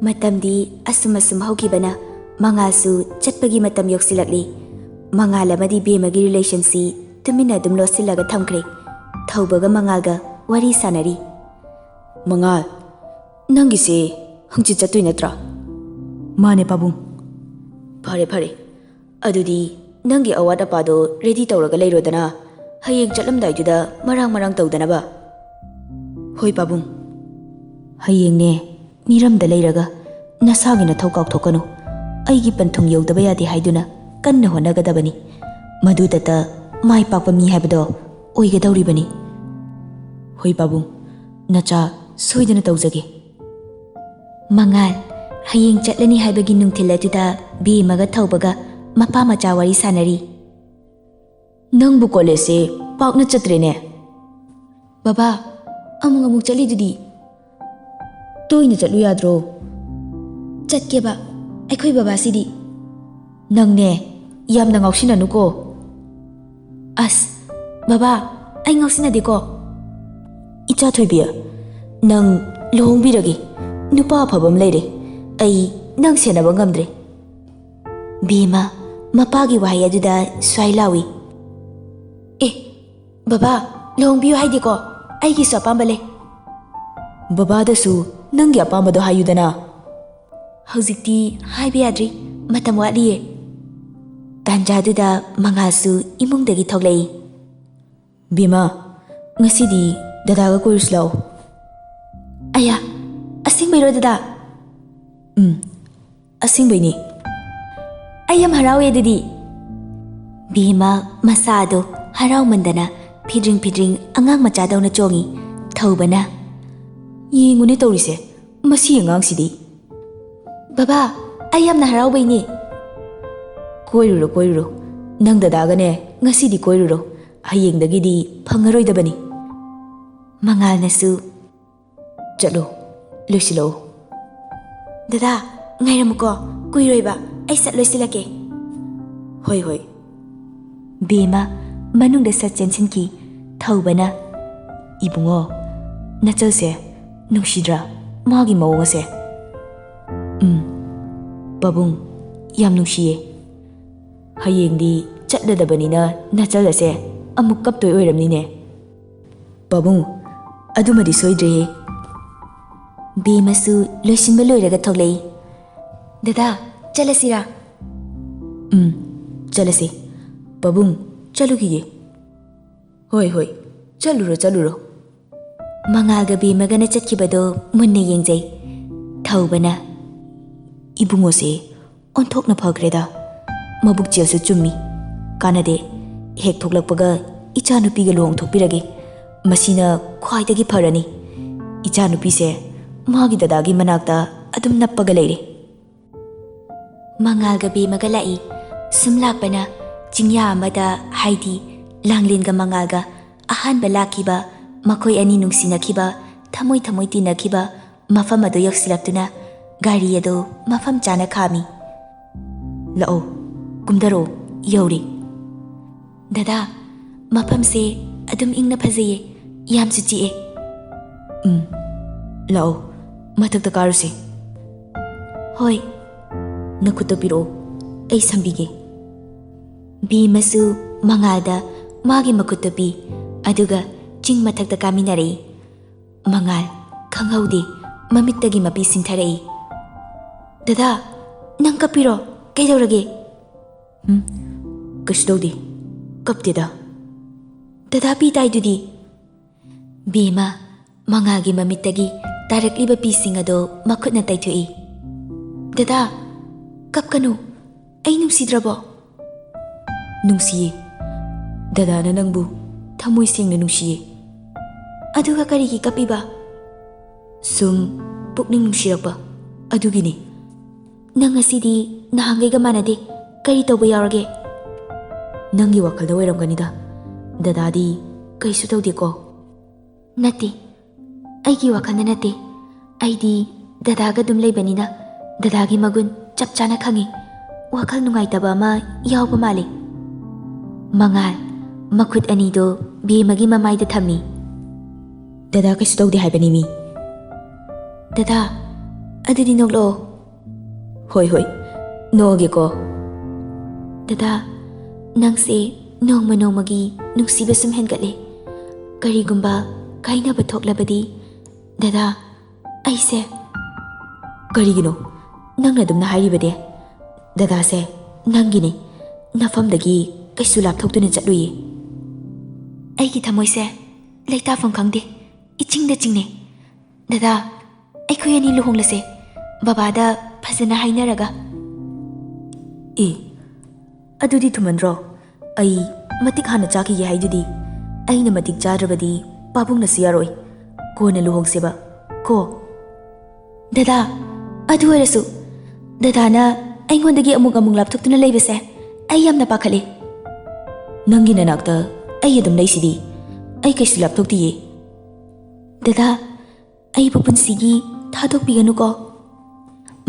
ꯃꯇꯝꯗꯤ ꯑꯁꯨꯝ ꯑꯁꯨꯝ ꯍꯧꯈꯤꯕꯅ ꯃꯉꯥꯜꯁꯨ ꯆꯠꯄꯒꯤ ꯃꯇꯝ ꯌꯧꯁꯤꯜꯂꯛꯂꯤ꯫ ꯃꯉꯥꯜ ꯑꯃꯗꯤ ꯕꯦꯝꯃꯒꯤ ꯔꯤꯂꯦꯁꯟꯁꯤ ꯇꯨꯃꯤꯟꯅ ꯑꯗꯨꯝ ꯂꯣꯠꯁꯤꯜꯂꯒ ꯊꯝꯈ꯭ꯔꯦ꯫ ꯊꯧꯕꯒ ꯃꯉꯥꯜꯒ ꯋꯥꯔꯤ ꯁꯥꯟꯅꯔꯤ꯫ "ꯃꯉꯥꯜ, ꯅꯪꯒꯤꯁꯦ ꯍꯪꯆꯤꯠ ꯆꯠꯇꯣꯏ ꯅꯠꯇ꯭ꯔꯥ?" "ꯃꯥꯅꯦ, ꯄꯥꯕꯨꯡ꯫" "ꯐꯔꯦ, ꯐꯔꯦ꯫ ꯑꯗꯨꯗꯤ ꯅꯪꯒꯤ ꯑꯋꯥꯠ ꯑꯄꯥꯗꯣ ꯔꯦꯗꯤ ꯇꯧꯔꯒ ꯂꯩꯔꯣꯗꯅ, ꯍꯌꯦꯡ ꯆꯠꯂꯝꯗꯥꯏꯗꯨꯗ ꯃꯔꯥꯡ ꯃꯔꯥꯡ ꯇꯧꯗꯅꯕ꯫" "ꯍꯣꯏ, ꯄꯥꯕꯨꯡ꯫" "ꯍꯌꯦꯡꯅꯦ, ꯃꯤꯔꯝꯗ ꯂꯩꯔꯒ ꯅꯁꯥꯒꯤ ꯅꯊꯧ ꯀꯥꯎꯊꯣꯛꯀꯅꯨ꯫ ꯑꯩꯒꯤ ꯄꯟꯊꯨꯡ ꯌꯧꯗꯕ ꯌꯥꯗꯦ ꯍꯥꯏꯗꯨꯅ ꯀꯟꯅ ꯍꯣꯠꯅꯒꯗꯕꯅꯤ꯫ ꯃꯗꯨꯗꯇ ꯃꯥꯏ ꯄꯥꯛꯄ ꯃꯤ ꯍꯥꯏꯕꯗꯣ ꯑꯣꯏꯒꯗꯧꯔꯤꯕꯅꯤ꯫" "ꯍꯣꯏ, ꯄꯥꯕꯨꯡ꯫ ꯅꯆꯥ ꯁꯣꯏꯗꯅ ꯇꯧꯖꯒꯦ꯫" ꯃꯉꯥꯜ ꯍꯌꯦꯡ ꯆꯠꯂꯅꯤ ꯍꯥꯏꯕꯒꯤ ꯅꯨꯡꯊꯤꯜ ꯑꯗꯨꯗ ꯕꯦꯝꯃꯒ ꯊꯧꯕꯒ ꯃꯄꯥ ꯃꯆꯥ ꯋꯥꯔꯤ ꯁꯥꯟꯅꯔꯤ꯫ "ꯅꯪꯕꯨ ꯀꯣꯂꯦꯖꯁꯦ ꯄꯥꯛꯅ ꯆꯠꯇ꯭ꯔꯦꯅꯦ꯫" "ꯕꯕꯥ, ꯑꯃꯨꯛ ꯑꯃꯨꯛ ꯆꯠꯂꯤꯗꯨꯗꯤ꯫" "ꯇꯣꯏꯅ ꯆꯠꯂꯨ ꯌꯥꯗ꯭ꯔꯣ?" "ꯆꯠꯀꯦꯕ, ꯑꯩꯈꯣꯏ ꯕꯕꯥꯁꯤꯗꯤ꯫" "ꯅꯪꯅꯦ, ꯌꯥꯝꯅ ꯉꯥꯎꯁꯤꯟꯅꯅꯨꯀꯣ꯫" "ꯑꯁ, ꯕꯕꯥ, ꯑꯩ ꯉꯥꯎꯁꯤꯟꯅꯗꯦꯀꯣ꯫" "ꯏꯆꯥ ꯊꯣꯏꯕꯤ, ꯅꯪ ꯂꯨꯍꯣꯡꯕꯤꯔꯒꯦ, ꯅꯨꯄꯥ ꯑꯐꯕ ꯑꯃ ꯂꯩꯔꯦ꯫ ꯑꯩ ꯅꯪ ꯁꯦꯟꯅꯕ ꯉꯝꯗ꯭ꯔꯦ꯫ ꯕꯦꯝꯃ ꯃꯄꯥꯒꯤ ꯋꯥꯍꯩ ꯑꯗꯨꯗ ꯁ꯭ꯋꯥꯏ ꯂꯥꯎꯏ꯫ "ꯑꯦ, ꯕꯕꯥ, ꯂꯨꯍꯣꯡꯕꯤꯌꯨ ꯍꯥꯏꯗꯦꯀꯣ꯫ ꯑꯩꯒꯤꯁꯨ ꯑꯄꯥꯝꯕ ꯂꯩ꯫" "ꯕꯕꯥꯗꯁꯨ ꯅꯪꯒꯤ ꯑꯄꯥꯝꯕꯗꯣ ꯍꯥꯏꯌꯨꯗꯅ꯫" "ꯍꯧꯖꯤꯛꯇꯤ ꯍꯥꯏꯕ ꯌꯥꯗ꯭ꯔꯤ, ꯃꯇꯝ ꯋꯥꯠꯂꯤꯌꯦ꯫" ꯇꯥꯟꯖꯥꯗꯨꯗ ꯃꯉꯥꯜꯁꯨ ꯏꯃꯨꯡꯗꯒꯤ ꯊꯣꯛꯂꯛꯏ꯫ "ꯕꯦꯝꯃ, ꯉꯁꯤꯗꯤ ꯗꯗꯥꯒ ꯀꯣꯏꯔꯨꯁꯤ ꯂꯥꯛꯑꯣ꯫" "ꯑꯌꯥ, ꯑꯁꯦꯡꯕꯩꯔꯣ ꯗꯗꯥ?" "ꯎꯝ, ꯑꯁꯦꯡꯕꯩꯅꯤ꯫" "ꯑꯩ ꯌꯥꯝ ꯍꯔꯥꯎꯋꯦ ꯑꯗꯨꯗꯤ꯫" ꯕꯦꯝꯃ ꯃꯁꯥꯗꯣ ꯍꯔꯥꯎꯃꯟꯗꯅ ꯐꯤꯗ꯭ꯔꯤꯡ ꯐꯤꯗ꯭ꯔꯤꯡ ꯑꯉꯥꯡ ꯃꯆꯥꯗꯧꯅ ꯆꯣꯡꯉꯤ꯫ ꯊꯧꯕꯅ, "ꯌꯦꯡꯉꯨꯅꯦ ꯇꯧꯔꯤꯁꯦ, ꯃꯁꯤ ꯑꯉꯥꯡꯁꯤꯗꯤ꯫" "ꯕꯕꯥ, ꯑꯩ ꯌꯥꯝꯅ ꯍꯔꯥꯎꯕꯩꯅꯦ꯫" "ꯀꯣꯏꯔꯨꯔꯣ, ꯀꯣꯏꯔꯨꯔꯣ꯫ ꯅꯪ ꯗꯗꯥꯒꯅꯦ ꯉꯁꯤꯗꯤ ꯀꯣꯏꯔꯨꯔꯣ꯫ ꯍꯌꯦꯡꯗꯒꯤꯗꯤ ꯐꯪꯉꯔꯣꯏꯗꯕꯅꯤ꯫" ꯃꯉꯥꯜꯅꯁꯨ, "ꯆꯠꯂꯣ, ꯂꯣꯏꯁꯤꯜꯂꯛꯑꯣ꯫" "ꯗꯗꯥ, ꯉꯥꯏꯔꯝꯃꯨꯀꯣ, ꯀꯨꯏꯔꯣꯏꯕ, ꯑꯩ ꯁꯠ ꯂꯣꯏꯁꯤꯜꯂꯛꯀꯦ꯫" "ꯍꯣꯏ, ꯍꯣꯏ꯫" ꯕꯦꯝꯃ ꯃꯅꯨꯡꯗ ꯁꯠ ꯆꯦꯟꯁꯤꯟꯈꯤ꯫ ꯊꯧꯕꯅ, "ꯏꯕꯨꯡꯉꯣ, ꯅꯆꯜꯁꯦ ꯅꯨꯡꯁꯤꯗ꯭ꯔꯥ, ꯃꯥꯒꯤ ꯃꯑꯣꯡ ꯑꯁꯦ?" "ꯎꯝ, ꯄꯥꯕꯨꯡ, ꯌꯥꯝ ꯅꯨꯡꯁꯤꯌꯦ꯫ ꯍꯌꯦꯡꯗꯤ ꯆꯠꯂꯗꯕꯅꯤꯅ ꯅꯆꯜ ꯑꯁꯦ ꯑꯃꯨꯛ ꯀꯞꯇꯣꯏ ꯑꯣꯏꯔꯝꯅꯤꯅꯦ꯫" "ꯄꯥꯕꯨꯡ, ꯑꯗꯨꯃꯗꯤ ꯁꯣꯏꯗ꯭ꯔꯦꯍꯦ꯫" ꯕꯦꯝꯃꯁꯨ ꯂꯣꯏꯁꯤꯟꯕ ꯂꯣꯏꯔꯒ ꯊꯣꯛꯂꯛꯏ꯫ "ꯗꯗꯥ, ꯆꯠꯂꯁꯤꯔꯥ?" "ꯎꯝ, ꯆꯠꯂꯁꯤ꯫ ꯄꯥꯕꯨꯡ, ꯆꯠꯂꯨꯈꯤꯒꯦ꯫" "ꯍꯣꯏ, ꯍꯣꯏ, ꯆꯠꯂꯨꯔꯣ, ꯆꯠꯂꯨꯔꯣ꯫" ꯃꯉꯥꯜꯒ ꯕꯦꯝꯃꯒꯅ ꯆꯠꯈꯤꯕꯗꯣ ꯃꯨꯟꯅ ꯌꯦꯡꯖꯩ꯫ ꯊꯧꯕꯅ, "ꯏꯕꯨꯡꯉꯣꯁꯦ ꯑꯣꯟꯊꯣꯛꯅ ꯐꯈ꯭ꯔꯦꯗ꯫ ꯃꯕꯨꯛ ꯆꯦꯜꯁꯨ ꯆꯨꯝꯃꯤ꯫ ꯀꯥꯟꯅꯗꯦ꯫ ꯍꯦꯛ ꯊꯣꯛꯂꯛꯄꯒ ꯏꯆꯥꯅꯨꯄꯤꯒ ꯂꯨꯍꯣꯡꯊꯣꯛꯄꯤꯔꯒꯦ꯫ ꯃꯁꯤꯅ ꯈ꯭ꯋꯥꯏꯗꯒꯤ ꯐꯔꯅꯤ꯫ ꯏꯆꯥꯅꯨꯄꯤꯁꯦ ꯃꯥꯒꯤ ꯗꯗꯥꯒꯤ ꯃꯅꯥꯛꯇ ꯑꯗꯨꯝ ꯅꯞꯄꯒ ꯂꯩꯔꯦ꯫" ꯃꯉꯥꯜꯒ ꯕꯦꯝꯃꯒ ꯂꯥꯛꯏ꯫ ꯁꯨꯝ ꯂꯥꯛꯄꯅ ꯆꯤꯡꯌꯥ ꯑꯃꯗ, ꯍꯥꯏꯗꯤ ꯂꯥꯡꯂꯦꯟꯒ ꯃꯉꯥꯜꯒ ꯑꯍꯥꯟꯕ ꯂꯥꯛꯈꯤꯕ, ꯃꯈꯣꯏ ꯑꯅꯤ ꯅꯨꯡꯁꯤꯅꯈꯤꯕ, ꯊꯃꯣꯏ ꯊꯃꯣꯏ ꯇꯤꯟꯅꯈꯤꯕ ꯃꯐꯝ ꯑꯗꯨ ꯌꯧꯁꯤꯜꯂꯛꯇꯨꯅ ꯒꯥꯔꯤ ꯑꯗꯨ ꯃꯐꯝ ꯆꯥꯅ ꯈꯥꯝꯃꯤ꯫ "ꯂꯥꯛꯑꯣ, ꯀꯨꯝꯊꯔꯛꯑꯣ, ꯌꯧꯔꯦ꯫" "ꯗꯗꯥ, ꯃꯐꯝꯁꯦ ꯑꯗꯨꯝ ꯏꯪꯅ ꯐꯖꯩꯌꯦ, ꯌꯥꯝꯁꯨ ꯆꯤꯛꯑꯦ꯫" "ꯎꯝ, ꯂꯥꯛꯑꯣ, ꯃꯊꯛꯇ ꯀꯥꯔꯨꯁꯦ꯫ ꯍꯣꯏ꯫ ꯅꯈꯨꯠꯇꯣ ꯄꯤꯔꯛꯑꯣ, ꯑꯩ ꯁꯝꯕꯤꯒꯦ꯫ ꯚꯤꯃꯁꯨ ꯃꯉꯥꯜꯗ ꯃꯥꯒꯤ ꯃꯈꯨꯠꯇꯣ ꯄꯤ, ꯑꯗꯨꯒ ꯆꯤꯡ ꯃꯊꯛꯇ ꯀꯥꯃꯤꯟꯅꯔꯛꯏ꯫ ꯃꯉꯥꯜ ꯈꯪꯍꯧꯗꯦ, ꯃꯃꯤꯠꯇꯒꯤ ꯃꯄꯤ ꯁꯤꯟꯊꯔꯛꯏ꯫ "ꯗꯗꯥ, ꯅꯪ ꯀꯞꯄꯤꯔꯣ? ꯀꯩꯗꯧꯔꯒꯦ?" "ꯎꯝ, ꯀꯩꯁꯨ ꯇꯧꯗꯦ, ꯀꯞꯇꯦꯗ꯫" "ꯗꯗꯥ, ꯄꯤ ꯇꯥꯏꯗꯨꯗꯤ?" ꯚꯤꯃ ꯃꯉꯥꯜꯒꯤ ꯃꯃꯤꯠꯇꯒꯤ ꯇꯥꯔꯛꯂꯤꯕ ꯄꯤꯁꯤꯡ ꯑꯗꯣ ꯃꯈꯨꯠꯅ ꯇꯩꯊꯣꯛꯏ꯫ "ꯗꯗꯥ, ꯀꯞꯀꯅꯨ꯫ ꯑꯩ ꯅꯨꯡꯁꯤꯗ꯭ꯔꯕꯣ?" "ꯅꯨꯡꯁꯤꯌꯦ꯫ ꯗꯗꯥꯅ ꯅꯪꯕꯨ ꯊꯃꯣꯏ ꯁꯦꯡꯅ ꯅꯨꯡꯁꯤꯌꯦ꯫" "ꯑꯗꯨꯒ ꯀꯔꯤꯒꯤ ꯀꯞꯄꯤꯕ?" "ꯁꯨꯝ ꯄꯨꯛꯅꯤꯡ ꯅꯨꯡꯁꯤꯔꯛꯄ, ꯑꯗꯨꯒꯤꯅꯦ꯫" "ꯅꯪ ꯉꯁꯤꯗꯤ ꯅꯍꯥꯟꯈꯩꯒ ꯃꯥꯟꯅꯗꯦ꯫ ꯀꯔꯤ ꯇꯧꯕ ꯌꯥꯎꯔꯒꯦ?" "ꯅꯪꯒꯤ ꯋꯥꯈꯜꯗ ꯑꯣꯏꯔꯝꯒꯅꯤꯗ꯫ ꯗꯗꯥꯗꯤ ꯀꯩꯁꯨ ꯇꯧꯗꯦꯀꯣ?" "ꯅꯠꯇꯦ, ꯑꯩꯒꯤ ꯋꯥꯈꯜꯗ ꯅꯠꯇꯦ꯫ ꯑꯩꯗꯤ ꯗꯗꯥꯒ ꯑꯗꯨꯝ ꯂꯩꯕꯅꯤꯅ ꯗꯗꯥꯒꯤ ꯃꯒꯨꯟ ꯆꯞ ꯆꯥꯅ ꯈꯪꯉꯤ꯫ ꯋꯥꯈꯜ ꯅꯨꯡꯉꯥꯏꯇꯕ ꯑꯃ ꯌꯥꯎꯕ ꯃꯥꯜꯂꯤ꯫" ꯃꯉꯥꯜ ꯃꯈꯨꯠ ꯑꯅꯤꯗꯣ ꯚꯤꯃꯒꯤ ꯃꯃꯥꯏꯗ ꯊꯝꯃꯤ꯫ "ꯗꯗꯥ ꯀꯩꯁꯨ ꯇꯧꯗꯦ ꯍꯥꯏꯕꯅꯤ ꯃꯤ꯫" "ꯗꯗꯥ, ꯑꯗꯨꯗꯤ ꯅꯣꯛꯂꯛꯑꯣ꯫" "ꯍꯣꯏ, ꯍꯣꯏ, ꯅꯣꯛꯑꯒꯦꯀꯣ꯫" "ꯗꯗꯥ, ꯅꯪꯁꯦ ꯅꯣꯡꯃ ꯅꯣꯡꯃꯒꯤ ꯅꯨꯡꯁꯤꯕ ꯁꯨꯝ ꯍꯦꯟꯒꯠꯂꯦ꯫ ꯀꯔꯤꯒꯨꯝꯕ ꯀꯥꯏꯅꯕ ꯊꯣꯛꯂꯕꯗꯤ, ꯗꯗꯥ, ꯑꯩꯁꯦ꯫" "ꯀꯔꯤꯒꯤꯅꯣ ꯅꯪꯅ ꯑꯗꯨꯝꯅ ꯍꯥꯏꯔꯤꯕꯗꯤ? ꯗꯗꯥꯁꯦ ꯅꯪꯒꯤꯅꯤ, ꯅꯐꯝꯗꯒꯤ ꯀꯩꯁꯨ ꯂꯥꯞꯊꯣꯛꯇꯨꯅ ꯆꯠꯂꯨꯏꯌꯦ꯫" "ꯑꯩꯒꯤ ꯊꯃꯣꯏꯁꯦ ꯂꯩꯇꯥꯐꯝ ꯈꯪꯗꯦ, ꯏꯆꯤꯡꯗ ꯆꯤꯡꯅꯩ꯫ ꯗꯗꯥ, ꯑꯩꯈꯣꯏ ꯑꯅꯤ ꯂꯨꯍꯣꯡꯂꯁꯦ, ꯕꯕꯥꯗ ꯐꯖꯅ ꯍꯥꯏꯅꯔꯒ꯫" "ꯑꯦ, ꯑꯗꯨꯗꯤ ꯊꯨꯃꯟꯗ꯭ꯔꯣ? ꯑꯩ ꯃꯇꯤꯛ ꯍꯥꯟꯅ ꯆꯥꯈꯤꯒꯦ ꯍꯥꯏꯗꯨꯗꯤ꯫ ꯑꯩꯅ ꯃꯇꯤꯛ ꯆꯥꯗ꯭ꯔꯕꯗꯤ ꯄꯥꯕꯨꯡꯅꯁꯨ ꯌꯥꯔꯣꯏ꯫ ꯀꯣꯟꯅ ꯂꯨꯍꯣꯡꯁꯦꯕ ꯀꯣ꯫" "ꯗꯗꯥ, ꯑꯗꯨ ꯑꯣꯏꯔꯁꯨ ꯗꯗꯥꯅ ꯑꯩꯉꯣꯟꯗꯒꯤ ꯑꯃꯨꯛ ꯑꯃꯨꯛ ꯂꯥꯞꯊꯣꯛꯇꯨꯅ ꯂꯩꯕꯁꯦ ꯑꯩ ꯌꯥꯝꯅ ꯄꯥꯈꯠꯂꯤ꯫" "ꯅꯪꯒꯤ ꯅꯅꯥꯛꯇ ꯑꯩ ꯑꯗꯨꯝ ꯂꯩꯁꯤꯗꯤ꯫ ꯑꯩ ꯀꯩꯁꯨ ꯂꯥꯞꯊꯣꯛꯇꯤꯌꯦ꯫" "ꯗꯗꯥ, ꯑꯩꯕꯨ ꯄꯨꯟꯁꯤꯒꯤ ꯊꯥꯗꯣꯛꯄꯤꯒꯅꯨꯀꯣ꯫"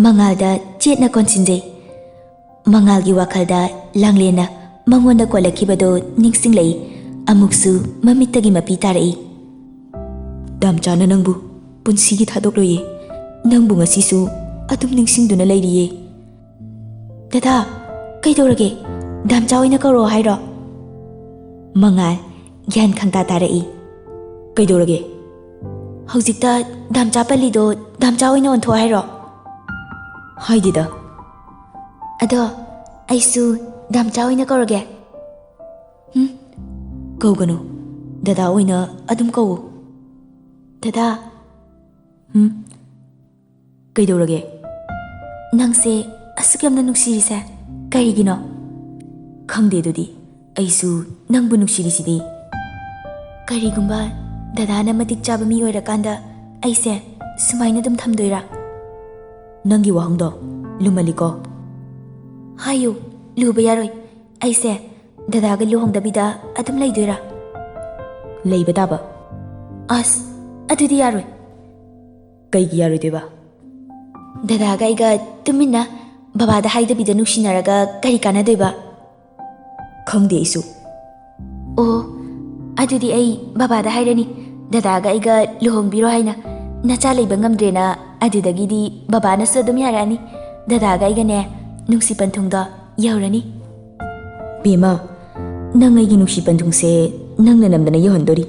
ꯃꯉꯥꯜꯗ ꯆꯦꯠꯅ ꯀꯣꯟꯁꯤꯟꯖꯩ꯫ ꯃꯉꯥꯜꯒꯤ ꯋꯥꯈꯜꯗ ꯂꯥꯡꯂꯦꯟꯅ ꯃꯉꯣꯟꯗ ꯀꯣꯜꯂꯛꯈꯤꯕꯗꯣ ꯅꯤꯡꯁꯤꯡꯂꯛꯏ꯫ ꯑꯃꯨꯛꯁꯨ ꯃꯃꯤꯠꯇꯒꯤ ꯃꯄꯤ ꯇꯥꯔꯛꯏ꯫ "ꯗꯥꯝꯆꯥꯅ ꯅꯪꯕꯨ ꯄꯨꯟꯁꯤꯒꯤ ꯊꯥꯗꯣꯛꯂꯣꯏꯌꯦ꯫ ꯅꯪꯕꯨ ꯉꯁꯤꯁꯨ ꯑꯗꯨꯝ ꯅꯤꯡꯁꯤꯡꯗꯨꯅ ꯂꯩꯔꯤꯌꯦ꯫ ꯗꯗꯥ, ꯀꯩꯗꯧꯔꯒꯦ? ꯗꯥꯝꯆꯥ ꯑꯣꯏꯅ ꯀꯧꯔꯛꯑꯣ ꯍꯥꯏꯔꯣ? ꯃꯉꯥꯜ, ꯒ꯭ꯌꯥꯟ ꯈꯪꯇꯥ ꯇꯥꯔꯛꯏ꯫ ꯀꯩꯗꯧꯔꯒꯦ? ꯍꯧꯖꯤꯛꯇ ꯗꯥꯝꯆꯥ ꯄꯜꯂꯤꯗꯣ ꯗꯥꯝꯆꯥ ꯑꯣꯏꯅ ꯑꯣꯟꯊꯣꯛꯑꯣ ꯍꯥꯏꯔꯣ? ꯍꯥꯏꯗꯦꯗ꯫ ꯑꯗꯣ ꯑꯩꯁꯨ ꯗꯥꯝꯆꯥ ꯑꯣꯏꯅ ꯀꯧꯔꯒꯦ꯫ ꯎꯝ, ꯀꯧꯒꯅꯨ꯫ ꯗꯗꯥ ꯑꯣꯏꯅ ꯑꯗꯨꯝ ꯀꯧꯎ꯫ ꯗꯗꯥ꯫ ꯎꯝ? ꯀꯩꯗꯧꯔꯒꯦ? ꯅꯪꯁꯦ ꯑꯁꯨꯛ ꯌꯥꯝꯅ ꯅꯨꯡꯁꯤꯔꯤꯁꯦ ꯀꯔꯤꯒꯤꯅꯣ? ꯈꯪꯗꯦ ꯑꯗꯨꯗꯤ꯫ ꯑꯩꯁꯨ ꯅꯪꯕꯨ ꯅꯨꯡꯁꯤꯔꯤꯁꯤꯗꯤ꯫ ꯀꯔꯤꯒꯨꯝꯕ ꯗꯗꯥꯅ ꯃꯇꯤꯛ ꯆꯥꯕ ꯃꯤ ꯑꯣꯏꯔꯀꯥꯟꯗ ꯑꯩꯁꯦ ꯁꯨꯃꯥꯏꯅ ꯑꯗꯨꯝ ꯊꯝꯗꯣꯏꯔꯥ? ꯅꯪꯒꯤ ꯋꯥꯍꯪꯗꯣ ꯂꯨꯃꯜꯂꯤꯀꯣ꯫ ꯍꯥꯏꯌꯨ, ꯂꯨꯕ ꯌꯥꯔꯣꯏ꯫ ꯑꯩꯁꯦ ꯗꯗꯥꯒ ꯂꯨꯍꯣꯡꯗꯕꯤꯗ ꯑꯗꯨꯝ ꯂꯩꯗꯣꯏꯔꯥ? ꯂꯩꯕ ꯇꯥꯕ꯫ ꯑꯁ, ꯑꯗꯨꯗꯤ ꯌꯥꯔꯣꯏ꯫ ꯀꯩꯒꯤ ꯌꯥꯔꯣꯏꯗꯣꯏꯕ? ꯗꯗꯥꯒ ꯑꯩꯒ ꯇꯨꯃꯤꯟꯅ ꯕꯕꯥꯗ ꯍꯥꯏꯗꯕꯤꯗ ꯅꯨꯡꯁꯤꯅꯔꯒ ꯀꯔꯤ ꯀꯥꯟꯅꯗꯣꯏꯕ? ꯈꯪꯗꯦ ꯑꯩꯁꯨ꯫ ꯑꯣ, ꯑꯗꯨꯗꯤ ꯑꯩ ꯕꯕꯥꯗ ꯍꯥꯏꯔꯅꯤ, ꯗꯗꯥꯒ ꯑꯩꯒ ꯂꯨꯍꯣꯡꯕꯤꯔꯣ ꯍꯥꯏꯅ꯫ ꯅꯆꯥ ꯂꯩꯕ ꯉꯝꯗ꯭ꯔꯦꯅ ꯑꯗꯨꯗꯒꯤꯗꯤ ꯕꯕꯥꯅꯁꯨ ꯑꯗꯨꯝ ꯌꯥꯔꯛꯑꯅꯤ꯫ ꯗꯗꯥꯒ ꯑꯩꯒꯅꯦ ꯅꯨꯡꯁꯤ ꯄꯟꯊꯨꯡꯗꯣ ꯌꯧꯔꯅꯤ꯫ ꯕꯦꯝꯃ, ꯅꯪ ꯑꯩꯒꯤ ꯅꯨꯡꯁꯤ ꯄꯟꯊꯨꯡꯁꯦ ꯅꯪꯅ ꯅꯝꯗꯅ ꯌꯧꯍꯟꯗꯣꯔꯤ꯫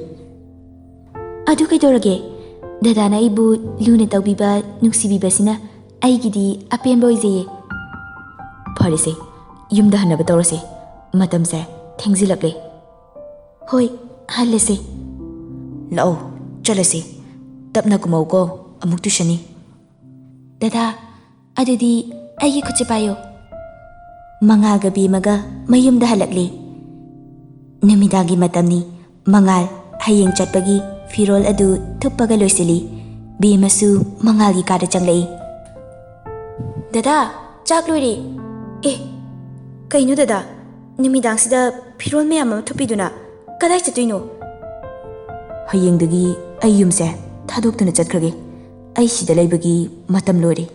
ꯑꯗꯨ ꯀꯩꯗꯧꯔꯒꯦ? ꯗꯗꯥꯅ ꯑꯩꯕꯨ ꯂꯨꯅ ꯇꯧꯕꯤꯕ, ꯅꯨꯡꯁꯤꯕꯤꯕꯁꯤꯅ ꯑꯩꯒꯤꯗꯤ ꯑꯄꯦꯟꯕ ꯑꯣꯏꯖꯩꯌꯦ꯫ ꯐꯔꯦꯁꯦ, ꯌꯨꯝꯗ ꯍꯟꯅꯕ ꯇꯧꯔꯁꯦ꯫ ꯃꯇꯝꯁꯦ ꯊꯦꯡꯖꯤꯜꯂꯛꯂꯦ꯫ ꯍꯣꯏ, ꯍꯜꯂꯁꯦ꯫ ꯂꯥꯛꯑꯣ, ꯆꯠꯂꯁꯦ꯫ ꯇꯞꯅ ꯀꯨꯝꯃꯧꯀꯣ, ꯑꯃꯨꯛ ꯇꯨꯁꯅꯤ꯫ ꯗꯗꯥ, ꯑꯗꯨꯗꯤ ꯑꯩꯒꯤ ꯈꯨꯠꯁꯦ ꯄꯥꯏꯌꯣ꯫ ꯃꯉꯥꯜꯒ ꯕꯦꯝꯃꯒ ꯃꯌꯨꯝꯗ ꯍꯜꯂꯛꯂꯦ꯫ ꯅꯨꯃꯤꯗꯥꯡꯒꯤ ꯃꯇꯝꯅꯤ꯫ ꯃꯉꯥꯜ ꯍꯌꯦꯡ ꯆꯠꯄꯒꯤ ꯐꯤꯔꯣꯜ ꯑꯗꯨ ꯊꯨꯞꯄꯒ ꯂꯣꯏꯁꯤꯜꯂꯤ꯫ ꯕꯦꯝꯃꯁꯨ ꯃꯉꯥꯜꯒꯤ ꯀꯥꯗ ꯆꯪꯂꯛꯏ꯫ "ꯗꯗꯥ, ꯆꯥꯛ ꯂꯣꯏꯔꯦ꯫" "ꯑꯦ, ꯀꯩꯅꯣ ꯗꯗꯥ, ꯅꯨꯃꯤꯗꯥꯡꯁꯤꯗ ꯐꯤꯔꯣꯜ ꯃꯌꯥꯝ ꯑꯃ ꯊꯨꯞꯄꯤꯗꯨꯅ ꯀꯗꯥꯏ ꯆꯠꯇꯣꯏꯅꯣ?" "ꯍꯌꯦꯡꯗꯒꯤ ꯑꯩ ꯌꯨꯝꯁꯦ ꯊꯥꯗꯣꯛꯇꯨꯅ ꯆꯠꯈ꯭ꯔꯒꯦ꯫ ꯑꯩ ꯁꯤꯗ ꯂꯩꯕꯒꯤ ꯃꯇꯝ ꯂꯣꯏꯔꯦ꯫"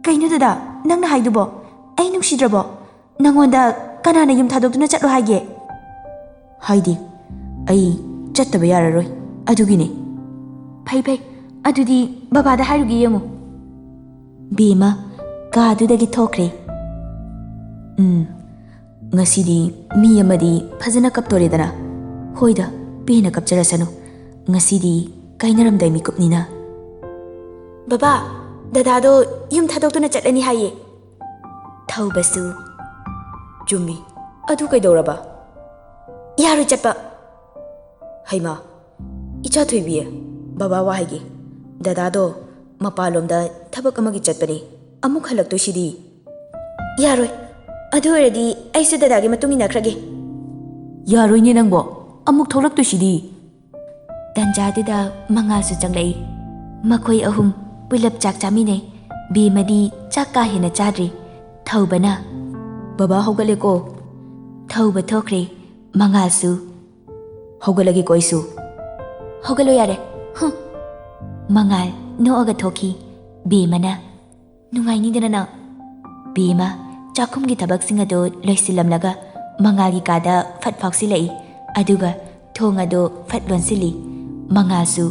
"ꯀꯩꯅꯣ ꯗꯗꯥ, ꯅꯪꯅ ꯍꯥꯏꯗꯨꯕꯣ? ꯑꯩ ꯅꯨꯡꯁꯤꯗ꯭ꯔꯕꯣ? ꯅꯪꯉꯣꯟꯗ ꯀꯅꯥꯅ ꯌꯨꯝ ꯊꯥꯗꯣꯛꯇꯨꯅ ꯆꯠꯂꯣ ꯍꯥꯏꯒꯦ?" "ꯍꯥꯏꯗꯦ, ꯑꯩ ꯆꯠꯇꯕ ꯌꯥꯔꯔꯣꯏ, ꯑꯗꯨꯒꯤꯅꯦ꯫" "ꯐꯩ, ꯐꯩ, ꯑꯗꯨꯗꯤ ꯕꯕꯥꯗ ꯍꯥꯏꯔꯨꯒꯦ ꯌꯦꯡꯉꯨ꯫ ꯕꯦꯝꯃ ꯀꯥꯗꯨꯗꯒꯤ ꯊꯣꯛꯈ꯭ꯔꯦ꯫ "ꯎꯝ, ꯉꯁꯤꯗꯤ ꯃꯤ ꯑꯃꯗꯤ ꯐꯖꯅ ꯀꯞꯇꯣꯔꯦꯗꯅ꯫ ꯍꯣꯏꯗ, ꯄꯦꯟꯅ ꯀꯞꯆꯔꯁꯅꯨ꯫ ꯉꯁꯤꯗꯤ ꯀꯥꯏꯅꯔꯝꯗꯥꯏ ꯃꯤꯀꯨꯞꯅꯤꯅ꯫" "ꯕꯕꯥ, ꯗꯗꯥꯗꯣ ꯌꯨꯝ ꯊꯥꯗꯣꯛꯇꯨꯅ ꯆꯠꯂꯅꯤ ꯍꯥꯏꯌꯦ꯫" ꯊꯧꯕꯁꯨ, "ꯆꯨꯝꯃꯤ, ꯑꯗꯨ ꯀꯩꯗꯧꯔꯕ?" "ꯌꯥꯔꯣꯏ ꯆꯠꯄ꯫" "ꯍꯩꯃꯥ, ꯏꯆꯥ ꯊꯣꯏꯕꯤ, ꯕꯕꯥ ꯋꯥ ꯍꯥꯏꯒꯦ꯫ ꯗꯗꯥꯗꯣ ꯃꯄꯥꯟꯂꯣꯝꯗ ꯊꯕꯛ ꯑꯃꯒꯤ ꯆꯠꯄꯅꯤ, ꯑꯃꯨꯛ ꯍꯜꯂꯛꯇꯣꯏꯁꯤꯗꯤ꯫" "ꯌꯥꯔꯣꯏ, ꯑꯗꯨ ꯑꯣꯏꯔꯗꯤ ꯑꯩꯁꯨ ꯗꯗꯥꯒꯤ ꯃꯇꯨꯡ ꯏꯟꯅꯈ꯭ꯔꯒꯦ꯫" "ꯌꯥꯔꯣꯏꯅꯦ ꯅꯪꯕꯣ, ꯑꯃꯨꯛ ꯊꯣꯛꯂꯛꯇꯣꯏꯁꯤꯗꯤ꯫" ꯇꯟꯖꯥꯗꯨꯗ ꯃꯉꯥꯜꯁꯨ ꯆꯪꯂꯛꯏ꯫ ꯃꯈꯣꯏ ꯑꯍꯨꯝ ꯄꯨꯂꯞ ꯆꯥꯛ ꯆꯥꯃꯤꯟꯅꯩ꯫ ꯕꯦꯝꯃꯗꯤ ꯆꯥꯛ ꯀꯥ ꯍꯦꯟꯅ ꯆꯥꯗ꯭ꯔꯤ꯫ ꯊꯧꯕꯅ, "ꯕꯕꯥ ꯍꯧꯒꯠꯂꯦꯀꯣ꯫" ꯊꯧꯕ ꯊꯣꯛꯈ꯭ꯔꯦ꯫ ꯃꯉꯥꯜꯁꯨ, "ꯍꯧꯒꯠꯂꯒꯦꯀꯣ ꯑꯩꯁꯨ꯫" "ꯍꯧꯒꯠꯂꯣ ꯌꯥꯔꯦ꯫" "ꯍꯨꯝ꯫" ꯃꯉꯥꯜ ꯅꯣꯛꯑꯒ ꯊꯣꯛꯈꯤ꯫ ꯕꯦꯝꯃꯅ, "ꯅꯨꯡꯉꯥꯏꯅꯤꯗꯅ ꯅꯪ꯫" ꯕꯦꯝꯃ ꯆꯥꯛꯈꯨꯝꯒꯤ ꯊꯕꯛꯁꯤꯡ ꯑꯗꯨ ꯂꯣꯏꯁꯤꯜꯂꯝꯂꯒ ꯃꯉꯥꯜꯒꯤ ꯀꯥꯗ ꯐꯠ ꯐꯥꯎꯁꯤꯜꯂꯛꯏ꯫ ꯑꯗꯨꯒ ꯊꯣꯡ ꯑꯗꯨ ꯐꯠ ꯂꯣꯟꯁꯤꯜꯂꯤ꯫ ꯃꯉꯥꯜꯁꯨ,